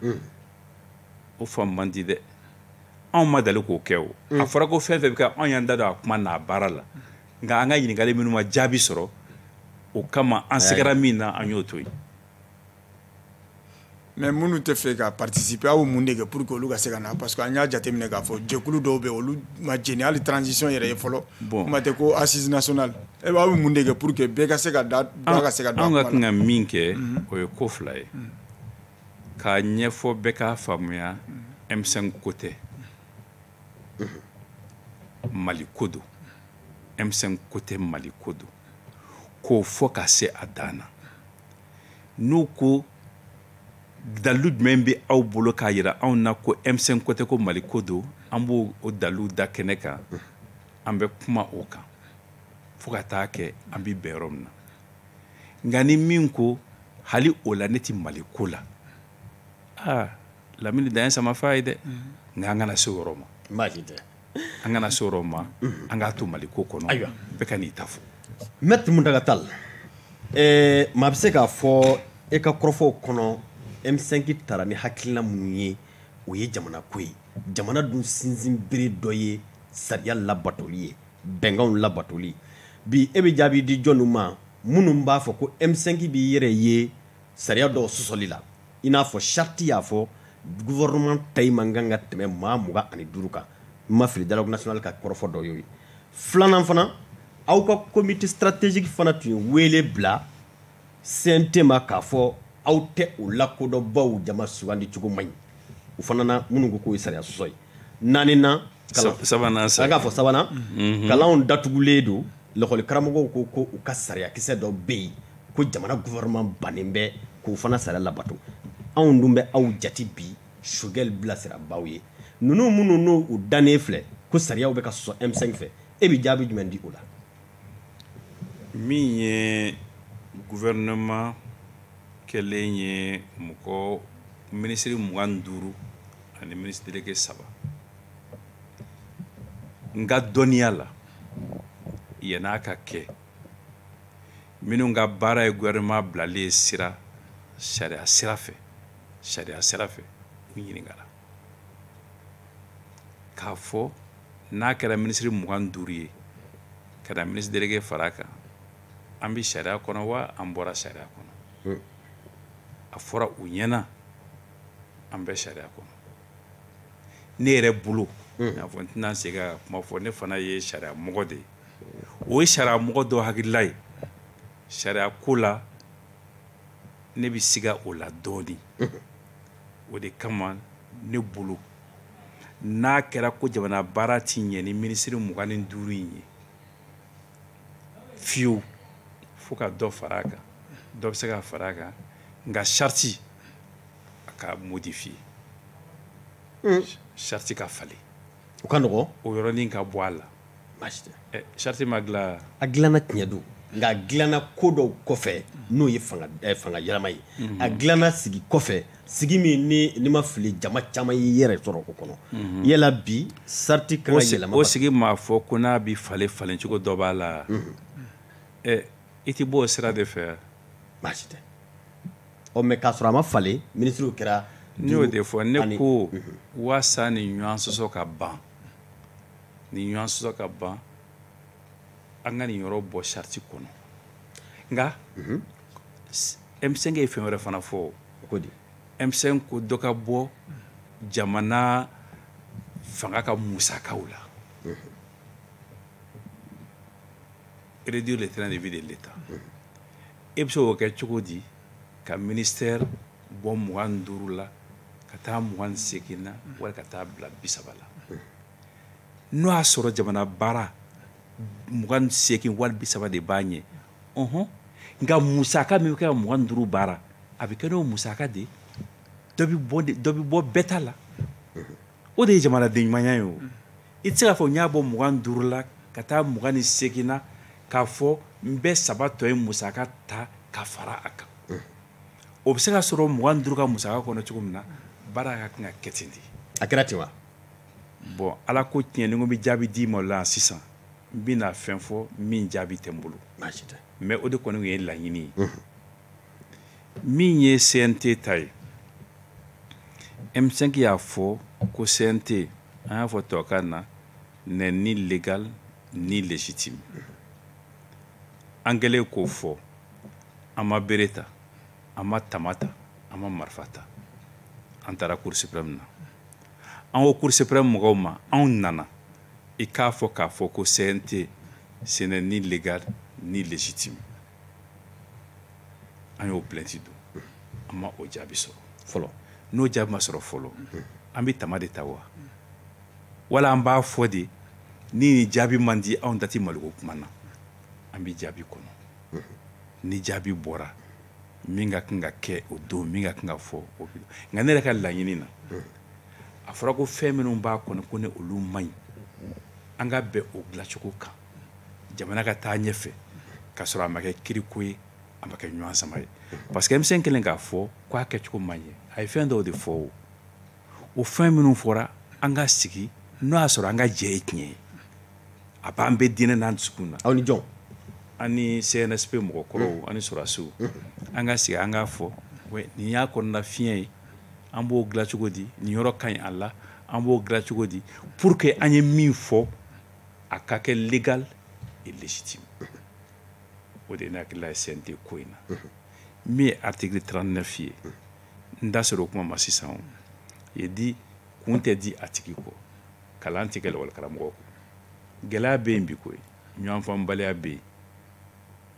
o faamu man di dɛ. Anw ma deli k'o kɛ o. A fɔra ko fɛn fɛn bɛ kɛ, anw y'an da don a kuma n'a baara la. Nka an ka ɲininkali minnu ma jaabi sɔrɔ, o kama an sigara min na, an y'o to yen. Mais minnu tɛ fɛ ka participer, aw mun de kɛ pour que olu ka se ka na? Parce que an y'a jateminɛ k'a fɔ jɛkulu dɔw bɛ, olu ma jɛni hali transition yɛrɛ ye fɔlɔ. Kuma tɛ ko assise nationale. E aw bɛ mun de kɛ pour que bɛɛ ka se ka da ka se ka don? Anw ka kan ka min kɛ, o ye ko fila ye. K'a ɲɛfɔ bɛɛ k'a faamuya, M5 ko tɛ, Mali ko don. M5 ko tɛ, Mali ko don. K'o fɔ ka se a dan na. N'u ko dalu jumɛn bɛ aw bolo k'a jira anw na ko M5 ko tɛ, ko Mali ko don, an b'o o dalu da kɛnɛ kan, an bɛ kuma o kan fo ka taa kɛ an bɛ bɛn yɔrɔ min na. Nka ni min ko hali o la ne tɛ Mali ko la, aa Lamini dan ye sama fa ye dɛ. Nka an kana se o yɔrɔ ma. Baasi tɛ. An kana se o yɔrɔ ma, an k'a to Mali ko kɔnɔ. Ayiwa, bɛɛ ka n'i ta fɔ. Maître Mountaga Tall, maa bɛ se k'a fɔ e ka kɔrɔfɔw kɔnɔ, M5 taara ni hakilina minnu ye, o ye jamana ko ye. Jamana dun sinsin bere dɔ ye sariya labatoli ye, bɛnkanw labatoli. Bi e bɛ jaabi di jɔnniw ma minnu b'a fɔ ko M5 b'i yɛrɛ ye sariya dɔw sɔsɔli la, i n'a fɔ charte y'a fɔ gouvernement taille man kan ka tɛmɛ maa 25 kan. N ma fili, dialogue national ka kɔrɔfɔ dɔ y'o ye. Filanan fana, aw ka comité stratégique fana tun ye wele bila CNT ma k'a fɔ aw tɛ o lakodɔnbaw jama sugandi cogo man ɲi. O fana na, minnu ko k'o ye sariya sɔsɔ ye. Naaninan, sabanan, an k'a fɔ sabanan, kalanw datugulen don. Lakɔli karamɔgɔw ko ko u ka sariyakisɛ dɔ bɛ yen ko jamana gouvernement bannen bɛ k'o fana sariya labato. Anw dun bɛ aw jate bi Choguel bilasirabaw ye. Ninnu minnu n'o u dannen filɛ ko sariyaw bɛ ka sɔsɔ M5 fɛ, e bɛ jaabi jumɛn di o la? Min ye gouvernement kɛlen ye mɔgɔ minisiri 25 ani ministre délégué 3, n ka dɔnniya la, yann'a ka kɛ, minnu ka baara ye gouvernement bilalen ye sira sariya sira fɛ, sariya sira fɛ, u ɲininkara k'a fɔ n'a kɛra minisiri 25 ye ka na ministre délégué fara a kan, an bɛ sariya kɔnɔ wa an bɔra sariya kɔnɔ? A fɔra u ɲɛna an bɛ sariya kɔnɔ. Ne yɛrɛ bolo, n'a fɔ n tɛna segin ka kuma fɔ, ne fana ye sariya mɔgɔ de ye. O ye sariya mɔgɔ dɔ hakilila ye. Sariya ko la, ne bɛ siga o la dɔɔnin. O de kama ne bolo, n'a kɛra ko jamana baara ti ɲɛ ni minisiri 25 in ye fiyewu, fo ka dɔ fara a kan. Dɔ bɛ se ka fara a kan, nka charte a ka modifier, charte ka falen. O ka nɔgɔn. O yɔrɔnin ka bɔ a la. Baasi tɛ. Charte ma dilan. A dilanna tiɲɛ don, nka a dilanna ko dɔw kɔfɛ n'o ye fanga yɛlɛma ye. A dilanna sigi kɔfɛ, sigi min ni ma fili jama caman y'i yɛrɛ sɔrɔ o kɔnɔ. Yala bi charte kan ka yɛlɛma. O sigi m'a fɔ ko n'a bi falen falen cogo dɔ b'a la. I ti bɔ o sira de fɛ. Baasi tɛ. Ɔ mɛ k'a sɔrɔ a ma falen, minisiriw kɛra. Ne y'o de fɔ, ne ko waasa ni ɲɔgɔn sɔsɔ ka ban, ni ɲɔgɔn sɔsɔ ka ban, an ka nin yɔrɔ bɔ charte kɔnɔ. Nka M5 ye fɛn wɛrɛ fana fɔ. Ko di? M5 ko dɔ ka bɔ jamana fanga ka musakaw la. Réduire le train de vie de l'État. E bɛ se k'o kɛ cogo di ka ministère bɔ 25 la ka taa 28 na, wali ka taa bila 30 la? N'o y'a sɔrɔ jamana baara 28 wali 30 de b'a ɲɛ, ɔhɔn, nka musaka min bɛ kɛ ka 25 baara, a bɛ kɛ n'o musaka de ye. Dɔ bɛ bɔ bɛɛ ta la. O de ye jamanaden ɲumanya ye o. I tɛ se k'a fɔ n y'a bɔ 25 la ka taa 28 na k'a fɔ n bɛ 3 tɔ ye musaka ta ka fara a kan. O bɛ se ka sɔrɔ 25 ka musaka kɔnɔ cogo min na, baara ka kan ka kɛ ten de. A kɛra ten wa? Bon, ala ko tiɲɛ, ni ko bɛ jaabi d'i ma o la sisan, n bɛna fɛn fɔ min jaabi tɛ n bolo. Mais o de kɔni ye laɲini ye. Min ye CNT ta ye, M5 y'a fɔ ko CNT, an y'a fɔ tubabukan na, n'est ni légal ni légitime. An kɛlen k'o fɔ, an ma bere ta, an ma tama ta, an ma marifa ta. An taara Cour suprême na. An ko Cour suprême mɔgɔw ma, anw nana i k'a fɔ k'a fɔ ko CNT, ce n'est ni légal ni légitime. An y'o plainte don, an ma o jaabi sɔrɔ fɔlɔ. N'o jaabi ma sɔrɔ fɔlɔ, an bɛ tama de ta wa? Wala an b'a fɔ de ni nin jaabi man di anw da tɛ maliko kuma na, an bɛ jaabi kɔnɔ. Ni jaabi bɔra, min ka kan ka kɛ o don, min ka kan ka fɔ o don. Nka ne yɛrɛ ka laɲini na, a fɔra ko fɛn minnu b'a kɔnɔ ko ni olu man ɲi, an ka bɛn o dilancogo kan, jamana ka taa ɲɛfɛ k'a sɔrɔ a ma kɛ kiriko ye, a ma kɛ ɲɔgɔn sama ye. Parce que M5 kɛlen k'a fɔ k'a kɛcogo man ɲɛ, a ye fɛn dɔw de fɔ o. O fɛn minnu fɔra, an ka sigi n'o y'a sɔrɔ an ka jɛ ye tiɲɛ ye. A b'an bɛɛ diinɛ n'an dusukun na. Aw ni jɔn? An ni CNSP mɔgɔkɔrɔw, an ni sɔrɔdasiw, an ka sigi an k'a fɔ nin y'a kɔnɔna fiɲɛ ye, an b'o dilan cogo di, nin yɔrɔ ka ɲi a la, an b'o dilan cogo di, pour que an ye min fɔ a ka kɛ légal et légitime. O de ye ne hakilila ye CNT ko in na. Min ye article 39 ye, n da sera o kuma ma sisan o. Ye di kun tɛ di a tigi kɔ, kalan tɛ kɛ lakɔlikaramɔgɔ kɔ. Gɛlɛya bɛ yen bi koyi, ɲɔgɔnfaamubaliya bɛ yen.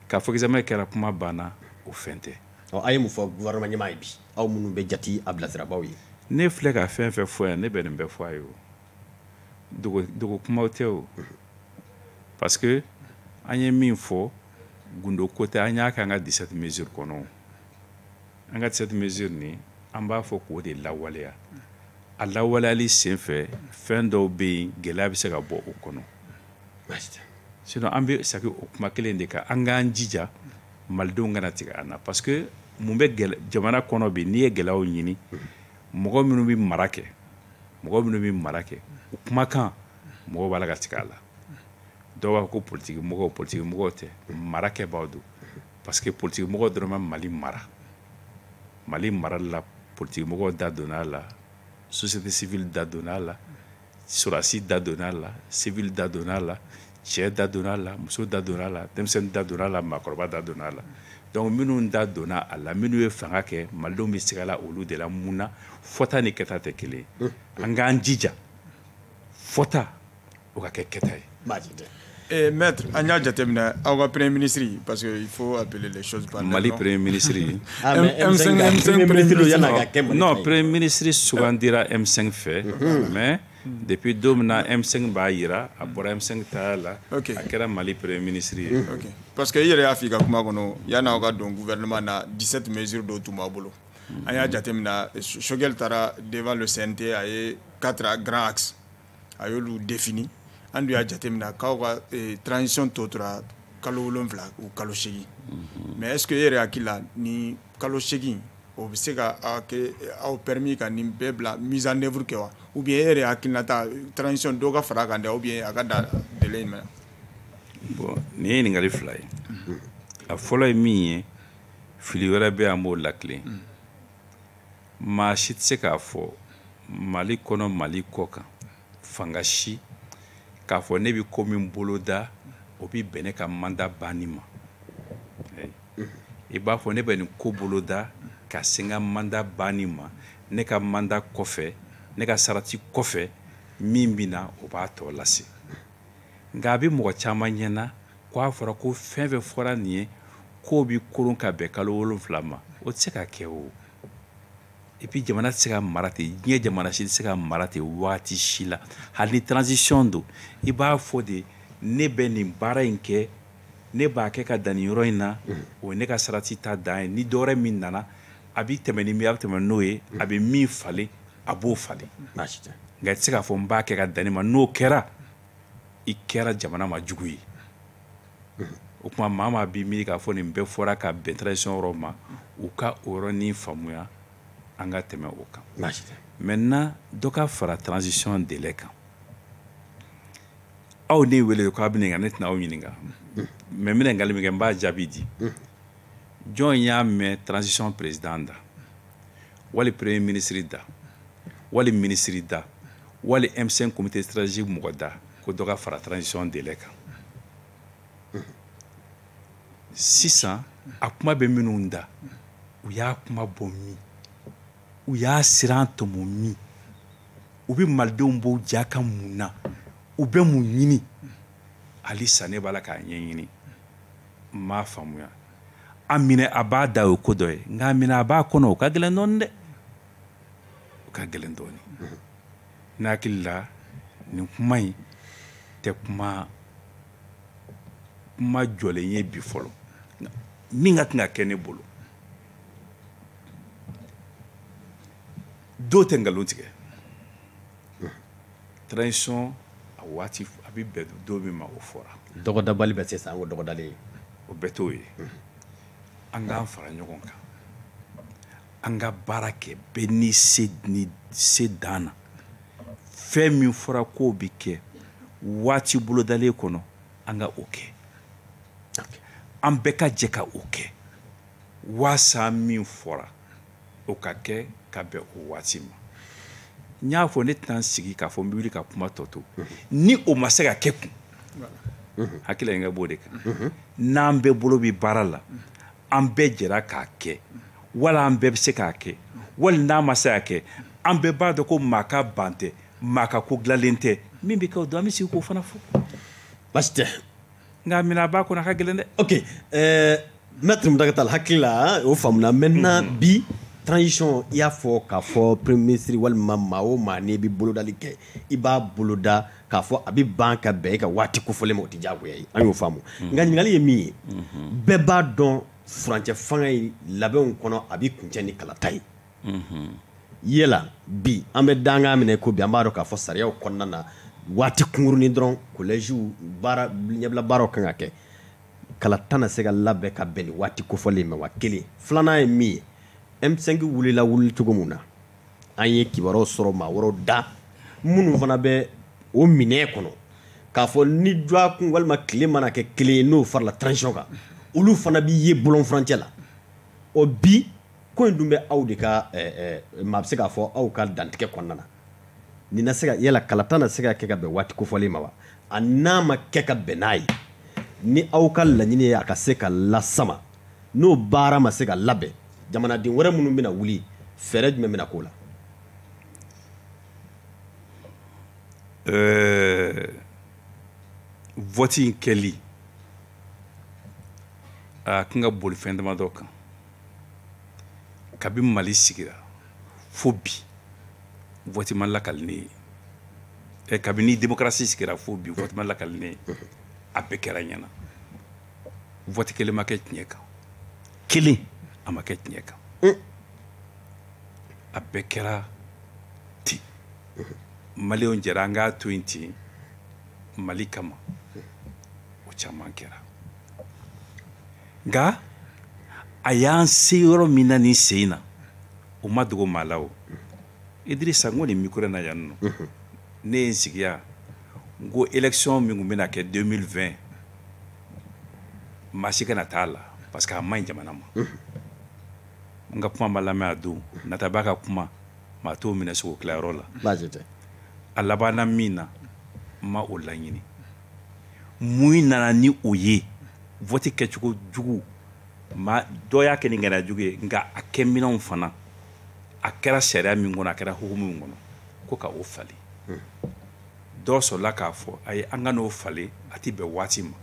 K'a fɔ examen kɛra kuma banna, o fɛn tɛ. Ɔ, a ye mun fɔ gouvernement ɲɛmaa ye bi, aw minnu bɛ jate a bilasirabaaw ye? Ne filɛ ka fɛn fɛn fɔ yan, ne bɛ nin bɛɛ fɔ a ye o. Dogo kumaw tɛ o. Parce que an ye min fɔ, gundo ko tɛ, an y'a kɛ an ka 17 mesures kɔnɔ. An ka 17 mesures nin, an b'a fɔ k'o de lawaleya. A lawaleyali senfɛ, fɛn dɔw bɛ yen, gɛlɛya bɛ se ka bɔ o kɔnɔ. Sinon an bɛ segin o kuma kelen de kan, an k'an jija malidenw kana tigɛ an na. Parce que mun bɛ jamana kɔnɔ bi, n'i ye gɛlɛyaw ɲini, mɔgɔ minnu bɛ mara kɛ, mɔgɔ minnu bɛ mara kɛ, o kumakan mɔgɔw b'a la ka tigɛ a la. Dɔw b'a fɔ ko politique mɔgɔw, politique mɔgɔw tɛ, mara kɛbaaw don. Parce que politique mɔgɔw dɔrɔn ma Mali mara. Mali marali la, politique mɔgɔw da donna a la, société civile da donna a la, sɔrɔdasi da donna a la, civil da donna a la, cɛ da donna a la, muso da donna a la, denmisɛnnin da donna a la, maakɔrɔba da donna a la. Donc minnu da donna a la, minnu ye fanga kɛ, malidenw bɛ siga la olu de la. Mun na fɔta ni kɛta tɛ kelen ye? An k'an jija fɔta o ka kɛ kɛta ye. Maître, an y'a jateminɛ aw ka premier ministre, parce que il faut appeler les choses par leur nom. Mali premier ministre. Ah, mais M5 premier ministre. Non, premier ministre sugandira M5 fɛ, mais depuis don min na M5 b'a yira, a bɔra M5 ta la, a kɛra Mali premier ministre ye. Parce que i yɛrɛ y'a f'i ka kuma kɔnɔ, yan'aw ka don gouvernement na, 17 mesures dɔw tun b'a bolo. An y'a jateminɛ, Choguel taara devant le CNT, a ye 4 grands axes, a y'olu défini. An dun y'a jateminɛ k'aw ka transition tɔ tora kalo 7 ou kalo 8. Mais est-ce que e yɛrɛ hakili la, ni kalo 8 o bɛ se ka kɛ aw permis ka nin bɛɛ bila mise en œuvre kɛ wa? Ou bien e yɛrɛ hakilinata transition dɔ ka fara a kan dɛ, ou bien a ka dan délai in ma? Bon, nin ye ɲininkali fila ye. A fɔlɔ ye min ye, fili wɛrɛ bɛ yan, an b'o latilen. Maa si tɛ se k'a fɔ Mali kɔnɔ, Mali kɔ kan, fanga si k'a fɔ ne bɛ ko min boloda, o bɛ bɛn ne ka mandat banni ma. I b'a fɔ ne bɛ nin ko boloda ka se n ka mandat banni ma, ne ka mandat kɔfɛ, ne ka sarati kɔfɛ, min bɛ na o b'a tɔ lase. Nka a bɛ mɔgɔ caman ɲɛna ko a fɔra ko fɛn fɛn fɔra nin ye, k'o bɛ koron ka bɛn kalo 7 ma. O tɛ se ka kɛ o. Et puis jamana tɛ se ka mara ten, diɲɛ jamana si tɛ se ka mara ten waati si la. Hali ni transition don, i b'a fɔ de ne bɛ nin baara in kɛ, ne b'a kɛ ka dan nin yɔrɔ in na, o ye ne ka sarati ta dan ye. Ni dɔwɛrɛ min nana, A b'i tɛmɛ ni min a bɛ tɛmɛ n'o ye, a bɛ min falen a b'o falen. Baasi tɛ. Nka i tɛ se k'a fɔ n b'a kɛ ka dan nin ma. N'o kɛra, i kɛra jamana ma jugu ye. O tuma maa b'i miiri k'a fɔ nin bɛɛ fɔra ka bɛn transition yɔrɔ ma, u ka o yɔrɔnin faamuya, an ka tɛmɛ o kan. Baasi tɛ. Maintenant, dɔ ka fara transition délai kan. Aw ne wele k'a bɛ nin, ne tɛna aw ɲininka, mais n bɛna ɲininkali min kɛ, n b'a jaabi di. Jɔn y'a mɛn transition président da, wali premier ministre da, wali ministre da, wali M5 comité stratégique mɔgɔ da ko dɔ ka fara transition délai kan? Sisan a kuma bɛ minnu da, u y'a kuma bɔ min, u y'a siran tɔmɔ min, u bɛ malidenw bɔ ja kan mun na, u bɛ mun ɲini? Halisa ne b'a la k'a ɲɛɲini, n m'a faamuya. A minɛ a b'a da, o ye ko dɔ ye, nka a minɛ a b'a kɔnɔ, o ka gɛlɛn dɔɔni dɛ, o ka gɛlɛn dɔɔni. Ne hakili la, nin kuma in tɛ kuma jɔlen ye bi fɔlɔ. Min ka kan ka kɛ ne bolo, dɔw tɛ nkalon tigɛ. Transition a waati a bɛ bɛn don min ma, o fɔra. Dɔgɔdabali bɛ sisan, o dɔgɔdalen ye. O bɛɛ t'o ye. An k'an fara ɲɔgɔn kan, an ka baara kɛ bɛɛ ni se ni se dan na. Fɛn min fɔra k'o bɛ kɛ waati bolodalen kɔnɔ, an ka o kɛ. An bɛɛ ka jɛ ka o kɛ waasa min fɔra o ka kɛ ka bɛn o waati ma. N y'a fɔ, ne tɛna n sigi k'a fɔ n bɛ wuli ka kuma tɔ to ni o ma se ka kɛ kun. Hakili in ka b'o de kan. N'an bɛɛ bolo bɛ baara la, an bɛɛ jɛra k'a kɛ, wala an bɛɛ bɛ se k'a kɛ, wali n'a ma se ka kɛ, an bɛɛ b'a dɔn ko maa ka ban tɛ, maa ka ko dilanlen tɛ. Min bɛ kɛ o don, an bɛ sigi k'o fana fɔ. Baasi tɛ. Nka minɛ a b'a kɔnɔ, a ka gɛlɛn dɛ. Ok, maître Mountaga Tall, hakili la o faamuna. Maintenant bi transition, i y'a fɔ k'a fɔ premier ministre walima maa o maa n'i bɛ bolodali kɛ, i b'a boloda k'a fɔ a bɛ ban ka bɛn e ka waati kofɔlen ma, o tɛ diyagoya ye, an y'o faamu. Nka ɲininkali ye min ye, bɛɛ b'a dɔn furancɛ fanga in labɛnw kɔnɔ, a bɛ kuncɛ ni kalata ye. Yala bi an bɛ dankan minɛ ko bi an b'a dɔn k'a fɔ sariyaw kɔnɔna na, waati kunkurunin dɔrɔn collège baara ɲɛbila baaraw kan ka kɛ, kalata na se ka labɛn ka bɛn ni waati kofɔlen ma wa? Kelen filanan ye min ye, M5 wulila wuli cogo mun na, an ye kibaruyaw sɔrɔ maa wɛrɛw da minnu fana bɛ o minɛ kɔnɔ k'a fɔ ni dɔgɔkun walima tile mana kɛ kelen ye, n'o farala transition kan, olu fana b'i ye bɔlɔn furancɛ la. O bi ko in dun bɛ aw de ka, maa bɛ se k'a fɔ aw ka dantigɛ kɔnɔna na, nin na se ka yala kalata na se ka kɛ ka bɛn waati kofɔlen ma wa? A n'a ma kɛ ka bɛn n'a ye, ni aw ka laɲini ye a ka se ka lasama, n'o baara ma se ka labɛn, jamanaden wɛrɛ minnu bɛna wuli, fɛɛrɛ jumɛn bɛna k'o la? Vote in kɛli a kan ka boli fɛn damadɔ kan. Kabi Mali sigira fo bi, vote ma lakali ne ye. Kabini démocratie sigira fo bi, vote ma lakali ne ye. A bɛɛ kɛra ɲɛna. Vote kelen ma kɛ tiɲɛ kan, kelen a ma kɛ tiɲɛ kan. A bɛɛ kɛra ten. Maliyɛnw jɛra an k'a to yen ten Mali kama, o caman kɛra. Nka a y'an se yɔrɔ min na nin sen in na, o ma dogo maa la o. Idrissa, n ko nin micro na yan nɔ, ne ye n sigi yan, n ko élection min tun bɛna kɛ 2020, maa si kana taa a la parce que a man ɲi jamana ma. N ka kuma ma lamɛn a don, nataba ka kuma maa t'o minɛ sogo tilayɔrɔ la. Baasi tɛ. A labanna min na, n ma o laɲini. Mun nana ni o ye? Vote kɛcogo jugu, maa dɔ y'a kɛ ni ŋaniya jugu ye, nka a kɛminɛnw fana, a kɛra sariya min kɔnɔ, a kɛra hukumu min kɔnɔ, ko ka o falen. Dɔw sɔrɔla k'a fɔ ayi, an ka n'o falen, a tɛ bɛn waati ma,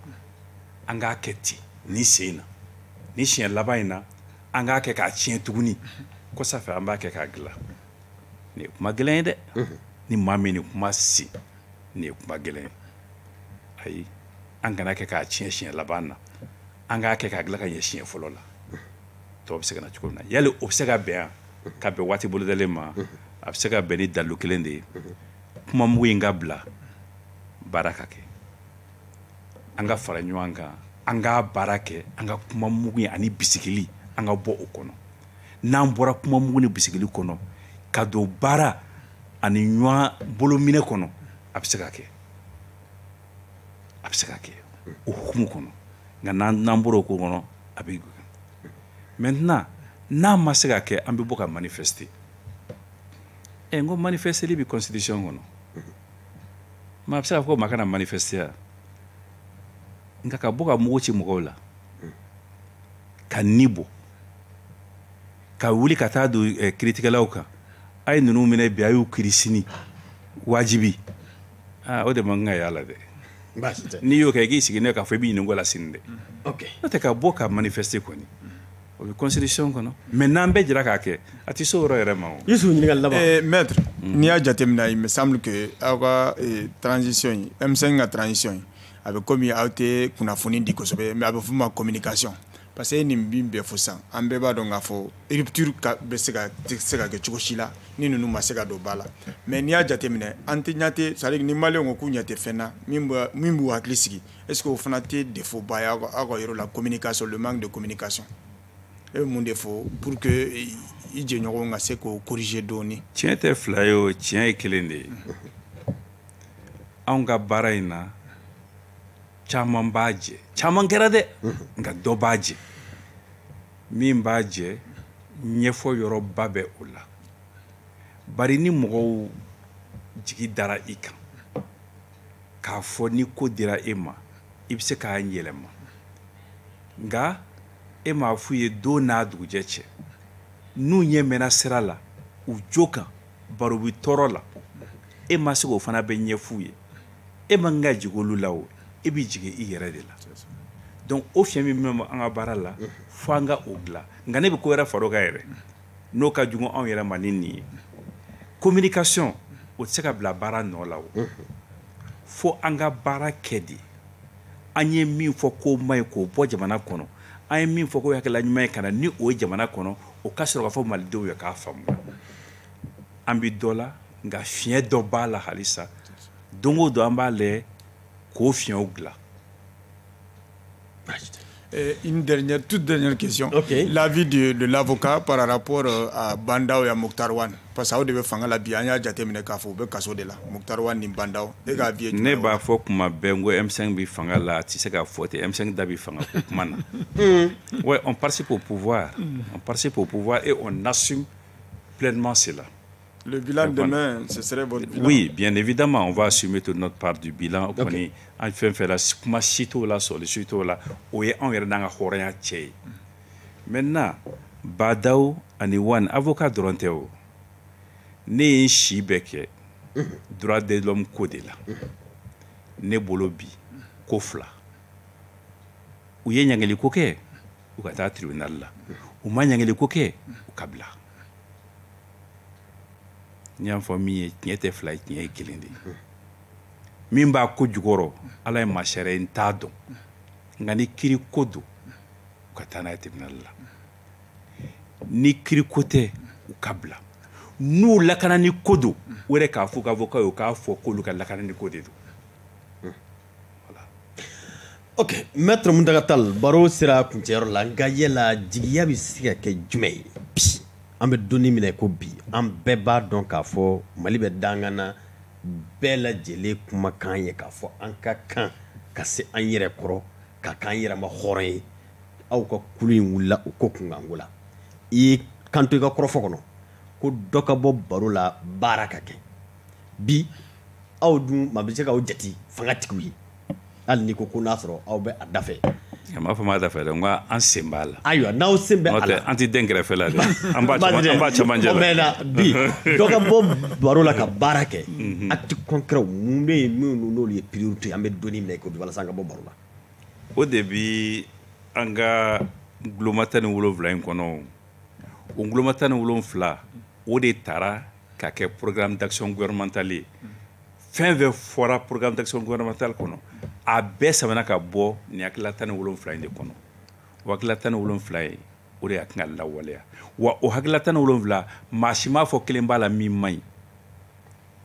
an k'a kɛ ten nin sen in na, nin siɲɛ laban in na, an k'a kɛ k'a tiɲɛ tuguni, kɔsa fɛ an b'a kɛ k'a dilan. Nin ye kuma gɛlɛn ye dɛ. Ni maa min ni kuma sen, nin ye kuma gɛlɛn ye. Ayi, an kana kɛ k'a tiɲɛ siɲɛ laban na, an k'a kɛ k'a dilan ka ɲɛ siɲɛ fɔlɔ la. Tɔ bɛ se ka na cogo min na, yali o bɛ se ka bɛn ka bɛn waati bolodalen ma? A bɛ se ka bɛn ni dalilu kelen de ye: kuma mugu in ka bila, baara ka kɛ. An ka fara ɲɔgɔn kan, an k'a baara kɛ, an ka kuma mugu in ani bisigili, an ka bɔ o kɔnɔ. N'an bɔra kuma mugu ni bisigili kɔnɔ ka don baara ani ɲɔgɔn bolominɛ kɔnɔ, a bɛ se ka kɛ, a bɛ se ka kɛ o hukumu kɔnɔ. Nka n'an bɔra o ko kɔnɔ, a bɛ. Maintenant, n'a ma se ka kɛ, an bɛ bɔ ka manifester. N ko manifesteli bɛ constitution kɔnɔ. Maa bɛ se k'a fɔ ko maa kana manifester wa? Nka ka bɔ ka mugu ci mɔgɔw la, ka ni bɔ, ka wuli ka taa don kiiritigɛlaw kan, a ye ninnu minɛ bi, a y'u kiiri sini, wajibi, aa, o de man kan ka y'a la dɛ. N'i y'o kɛ, i k'i sigi ne k'a fɔ i b'i ɲininka o la sini dɛ. N'o tɛ, ka bɔ ka manifester kɔni, o bɛ constitution kɔnɔ, mais n'an bɛɛ jɛra k'a kɛ, a tɛ se o yɔrɔ yɛrɛ ma o. Yusu, ɲininkali laban. Maître, n'i y'a jateminɛ, il me semble que aw ka transition in, M5 ka transition in, a bɛ komi aw tɛ kunnafoni di kosɛbɛ, mais a bɛ f'o ma communication, parce que e nin min bɛɛ fɔ sisan, an bɛɛ b'a dɔn k'a fɔ rupture ka bɛ se ka tɛ se ka kɛ cogo si la ni ninnu ma se ka don ba la. Mais n'i y'a jateminɛ, an tɛ ɲɛ tɛ, c'est à dire ni maliyɛnw ko k'u ɲɛ tɛ fɛn na min b'u hakili sigi, est ce que o fana tɛ défaut ba ye aw ka yɔrɔ la, communication, le manque de communication? E bɛ mun de fɔ pour que i jɛɲɔgɔnw ka se k'o corriger dɔɔni? Tiɲɛ tɛ fila ye o, tiɲɛ ye kelen de ye. Anw ka baara in na, caman b'a jɛ, caman kɛra dɛ, nka dɔ b'a jɛ. Min b'a jɛ, ɲɛfɔ yɔrɔba bɛ o la. Bari ni mɔgɔw jigi dara i kan k'a fɔ ni ko dira e ma, i bɛ se k'a yɛlɛma, nka e m'a f'u ye don n'a dugujɛ cɛ, n'u ɲɛ mɛnna sira la, u jo kan, bari u bɛ tɔɔrɔ la, e ma se k'o fana bɛ ɲɛf'u ye. E man ka jigin olu la o, e bɛ jigin i yɛrɛ de la. Donc o fiɲɛ min bɛ an ka baara la, fo an ka o dilan. Nka ne bɛ ko wɛrɛ far'o kan yɛrɛ, n'o ka jugu anw yɛrɛ ma ni nin ye: communication, o tɛ se ka bila baara nɔ la o. Fo an ka baara kɛ de. An ye min fɔ k'o ma ɲi, k'o bɔ jamana kɔnɔ. An ye min fɔ k'o hakilila ɲuman ye ka na ni o ye jamana kɔnɔ, o ka sɔrɔ ka fɔ malidenw ye k'a faamuya. An bɛ dɔ la, nka fiɲɛ dɔ b'a la halisa. Don o don, an b'a lajɛ k'o fiɲɛw dilan. Une dernière, toute dernière question. Ok. L'avis de l'avocat par rapport à Bah N'Daw et à Moctar Ouane. Parce que aw de bɛ fanga la bi, an y'a jateminɛ k'a fɔ u bɛ kaso de la. Moctar Ouane ni Bah N'Daw. E ka avis ye jumɛn Ne ye? b'a fɔ kuma bɛɛ, n ko M5 bɛ fanga la, a tɛ se k'a fɔ ten, M5 da bɛ fanga ko kuma na. Ouais, on participe au pouvoir. On participe au pouvoir et on assume pleinement cela. Le bilan demain, ce serait votre bilan. Oui, bien évidemment, on va assumer toute notre part du bilan. Kɔni an fɛn fɛn la, kuma si t'o la, sɔli si t'o la. O ye anw yɛrɛ n'an ka hɔrɔnya cɛ ye. Maintenant, Bah N'Daw ani Ouane, avocat dɔrɔn tɛ o. Ne ye n si bɛɛ kɛ droit de l'homme ko de la. Ne bolo bi, ko fila. U ye ɲangili ko kɛ, u ka taa tribunal la. U ma ɲangili ko kɛ, u ka bila. N y'a fɔ min ye, tiɲɛ tɛ fila ye, tiɲɛ ye kelen de ye. Min b'a ko jukɔrɔ, Ala ye maa sariya ye, n t'a dɔn. Nka ni kiiri ko don, u ka taa n'a ye tribunal la. Ni kiiri ko tɛ, u ka bila. N'u lakanani ko don, u yɛrɛ k'a fɔ u ka avocat ye, u k'a fɔ k'olu ka lakanani ko de don. Ok, maître Mountaga Tall, baro sera kuncɛyɔrɔ la. Nka yala jigiya bɛ se ka kɛ jumɛn ye bi? An bɛ don min na i ko bi, an bɛɛ b'a dɔn k'a fɔ Mali bɛ dangan na. Bɛɛ lajɛlen kumakan ye k'a fɔ an ka kan ka se an yɛrɛ kɔrɔ, ka k'an yɛrɛ ma hɔrɔn ye. Aw ka kulu in wulila o ko kunkanko la. I ye kanto i ka kɔrɔfɔ kɔnɔ ko dɔ ka bɔ baro la, baara ka kɛ. Bi aw dun, maa bɛ se k'aw jate fangatigiw ye, hali n'i ko ko n'a sɔrɔ aw bɛ a dafɛ? A m'a fɔ m'a da fɛ dɛ, n ko an sen b'a la. Ayiwa, n'aw sen bɛ N'o a tɛ, la, an tɛ den kɛrɛfɛ la dɛ, an b'a caman, an b'a camancɛ la. Mɛ bi, dɔ ka bɔ baro la ka baara kɛ, acte concret mun bɛ yen minnu n'olu ye priorité, an bɛ don min na i ko bi, walasa an ka bɔ baro la? O de bi an ka guloma 17 in kɔnɔ. O guloma 17, o de taara ka kɛ programme d'action gouvernementale ye. Fɛn fɛn fɔra programme d'action gouvernementale kɔnɔ, a bɛɛ sɛbɛnna ka bɔ nin hakilila 17 in de kɔnɔ. O hakilila 17 in, o de y'a kan ka lawaleya. Wa o hakilila 17, maa si m'a fɔ kelen b'a la min man ɲi.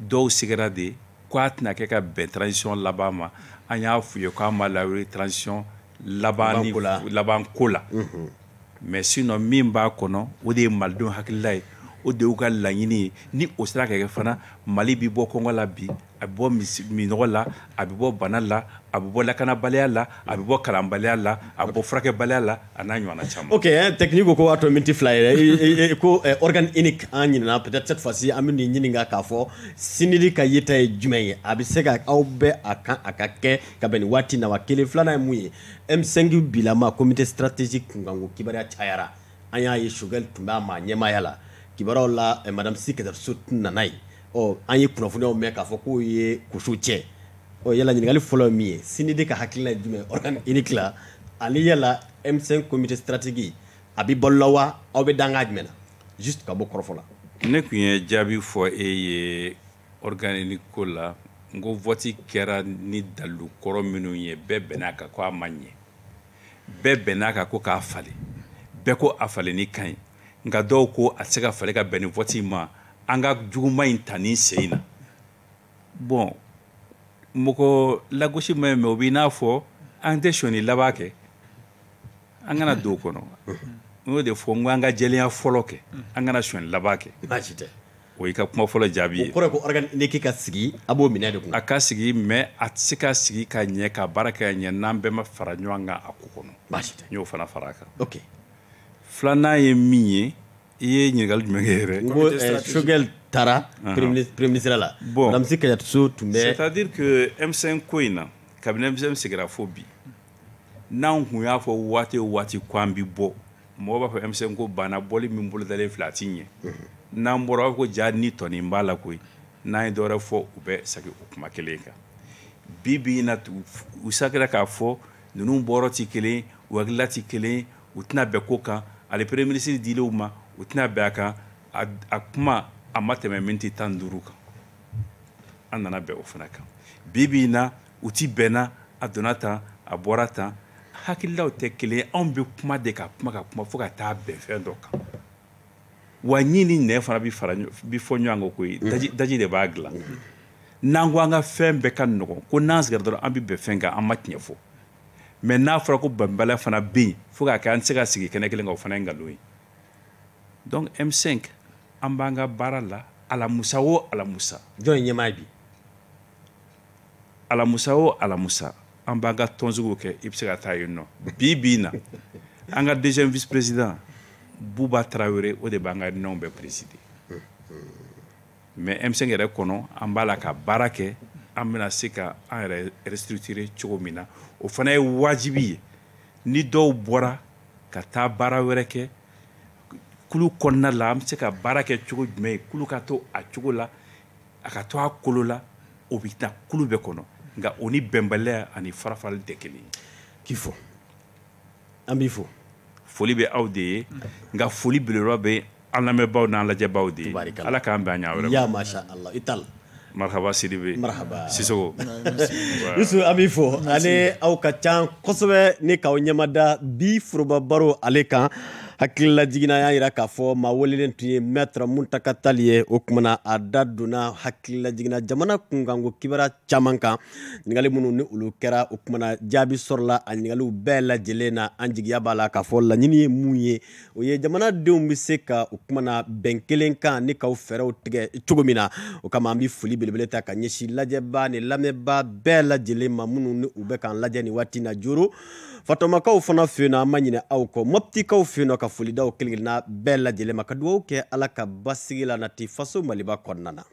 Dɔw sigira de k'a tɛna kɛ ka bɛn transition laban ma. An y'a f'u ye k'an ma lawuli transition laban ni laban ko la. Mais sinon min b'a kɔnɔ, o de ye malidenw hakilila ye, o de y'u ka laɲini ye. Ni o sera ka kɛ fana, Mali bɛ bɔ kɔngɔ la bi, a bɛ bɔ minɔgɔ la, a bɛ bɔ bana la, a bɛ bɔ lakanabaliya la, a bɛ bɔ kalanbaliya la, a bɛ bɔ furakɛbaliya la, a n'a ɲɔgɔnna caman. Ok, technique ko waatɔ miniti 2 yɛrɛ ko organe unique an ɲinɛna. Peut-être cette fois-ci an bɛ nin ɲininka k'a fɔ CNID ka yeta ye jumɛn ye, a bɛ se ka aw bɛɛ a kan a ka kɛ ka bɛn nin waati na wa? Kelen filanan ye mun ye, M5 bilama comité stratégique kunkanko kibaruya cayara, an y'a ye Choguel tun b'a maa ɲɛmaaya la kibaruyaw la, madame Sy Kadiatou nana ye, ɔ an ye kunnafoniyaw mɛn k'a fɔ k'o ye kusu cɛ. Ɔ yala ɲininkali fɔlɔ ye min ye, CNID ka hakilina ye jumɛn organe unique la, ani yala M5 comité stratégique a bɛ balo la wa, aw bɛ danga jumɛn na, juste ka bɔ kɔrɔfɔ la. Ne tun ye jaabi fɔ e ye organe unique ko la, n ko vote kɛra ni dalilu kɔrɔ minnu ye, bɛɛ bɛn'a kan ko a ma ɲɛ, bɛɛ bɛn'a kan ko k'a falen, bɛɛ ko a falenni ka ɲi, nka dɔw ko a tɛ se ka falen ka bɛn ni vote in ma, an ka juguman in ta nin sen in na. Bon, mɔgɔ lagosi ma ɲi, mais o b'i n'a fɔ an tɛ sɔnni laban kɛ, an kana don o kɔnɔ. N y'o de fɔ, n ko an ka jɛlenya fɔlɔ kɛ, an kana sɔnni laban kɛ. Baasi tɛ. O y'i ka kuma fɔlɔ jaabi ye. O kɔrɔ ye ko organe unique ka sigi, a b'o minɛ de kun. A ka sigi, mais a tɛ se ka sigi ka ɲɛ, ka baara kɛ ka ɲɛ, n'an bɛɛ ma fara ɲɔgɔn kan a ko kɔnɔ. Baasi tɛ. N y'o fana fara a kan. Ok. Filanan ye min ye, i ye ɲininkali jumɛn kɛ yɛrɛ? N ko Choguel taara premier ministre la. Bon, madame Sy Kadiatou tun bɛ. C'est-à-dire que M5 ko in na, kabini M5 sigira fo bi, n'anw kun y'a fɔ waati o waati ko an bi bɔ, mɔgɔw b'a fɔ M5 ko banna, bɔli min bolodalen filɛ a ti ɲɛ. N'an bɔra, a b'a fɔ ko ja ni tɔnin b'a la koyi. N'an ye dɔwɛrɛ fɔ, u bɛ segin o kuma kelen kan. Bi bi in na, u sakira k'a fɔ ninnu bɔyɔrɔ ti kelen, u hakilila ti kelen, u tɛna bɛn ko kan. Ale premier ministre dilenw ma, u tɛna bɛn a kan. A kuma a ma tɛmɛ miniti 15 kan, an nana bɛn o fana kan. Bi bi in na, u ti bɛnna, a donna tan, a bɔra tan, hakililaw tɛ kelen. Anw bɛ kuma de ka kuma ka kuma fo ka taa bɛn fɛn dɔ kan. Wa ɲin ni nɛn fana bi fara bi fɔ ɲɔgɔn kɔ koyi, daji de b'a dilan. N'an ko an ka fɛn bɛɛ ka nɔgɔn, ko n'an sigira dɔrɔn an bɛ bɛn fɛn kan, an ma tiɲɛ fɔ. Mais n'a fɔra ko bɛnbaliya fana bɛ yen fo k'a kɛ an tɛ se ka sigi kɛnɛ kelen kan, o fana ye nkalon ye. Donc M5, an b'an ka baara la alamusa o alamusa. Jɔn ye ɲɛmaa ye bi? Alamusa o alamusa, an b'an ka tɔnsigiw kɛ, i bɛ se ka taa yen nɔ. Bi bi in na, an ka deuxième vice président Bouba Traoré, o de b'an ka réunion bɛɛ présider. Mais M5 yɛrɛ kɔnɔ, an b'a la ka baara kɛ, an bɛna se ka an yɛrɛ restructurer cogo min na, o fana ye wajibi ye. Ni dɔw bɔra ka taa baara wɛrɛ kɛ kulu kɔnɔna la, an bɛ se ka baara kɛ cogo jumɛn ye, kulu ka to a cogo la, a ka to a kolo la, o bɛ taa kulu bɛɛ kɔnɔ. Nka o ni bɛnbaliya ani farafarali tɛ kelen ye. K'i fo, an b'i fo. Foli bɛ aw de ye, nka foli belebeleba bɛ an lamɛnbaaw n'an lajɛbaaw de ye. Ala k'an bɛn a ɲɛ wɛrɛ ma. Ya masha Allah, i tal. Marhaba Sidibe. Marhaba. Sisoko. Youssou, an b'i fo. Ale aw ka ca kosɛbɛ ni k'aw ɲɛmada bi foroba baro ale kan. Hakilila jiginna y'a yira k'a fɔ maa welelen tun ye maître Muntaka Tall ye. O kumana a da donna hakilila jiginna jamana kunkanko kibaruya caman kan, ɲininkali minnu ni olu kɛra, o kumana jaabi sɔrɔla a ɲininkaliw bɛɛ lajɛlen na. An jigiya b'a la k'a fɔ laɲini ye mun ye, o ye jamanadenw bɛ se ka o kumana bɛn kelen kan ni k'aw fɛɛrɛw tigɛ cogo min na. O kama an bɛ foli belebele ta ka ɲɛsin lajɛbaa ni lamɛnbaa bɛɛ lajɛlen ma minnu ni u bɛ k'an lajɛ nin waati na. Joro Fatomakaw fana fɛ yen nɔ, an ma ɲinɛ aw kɔ. Moptikaw fɛ yen nɔ, ka foli d'aw kelen kelenna bɛɛ lajɛlen ma, ka dugawu kɛ Ala ka basigi la nati faso Maliba kɔnɔna na.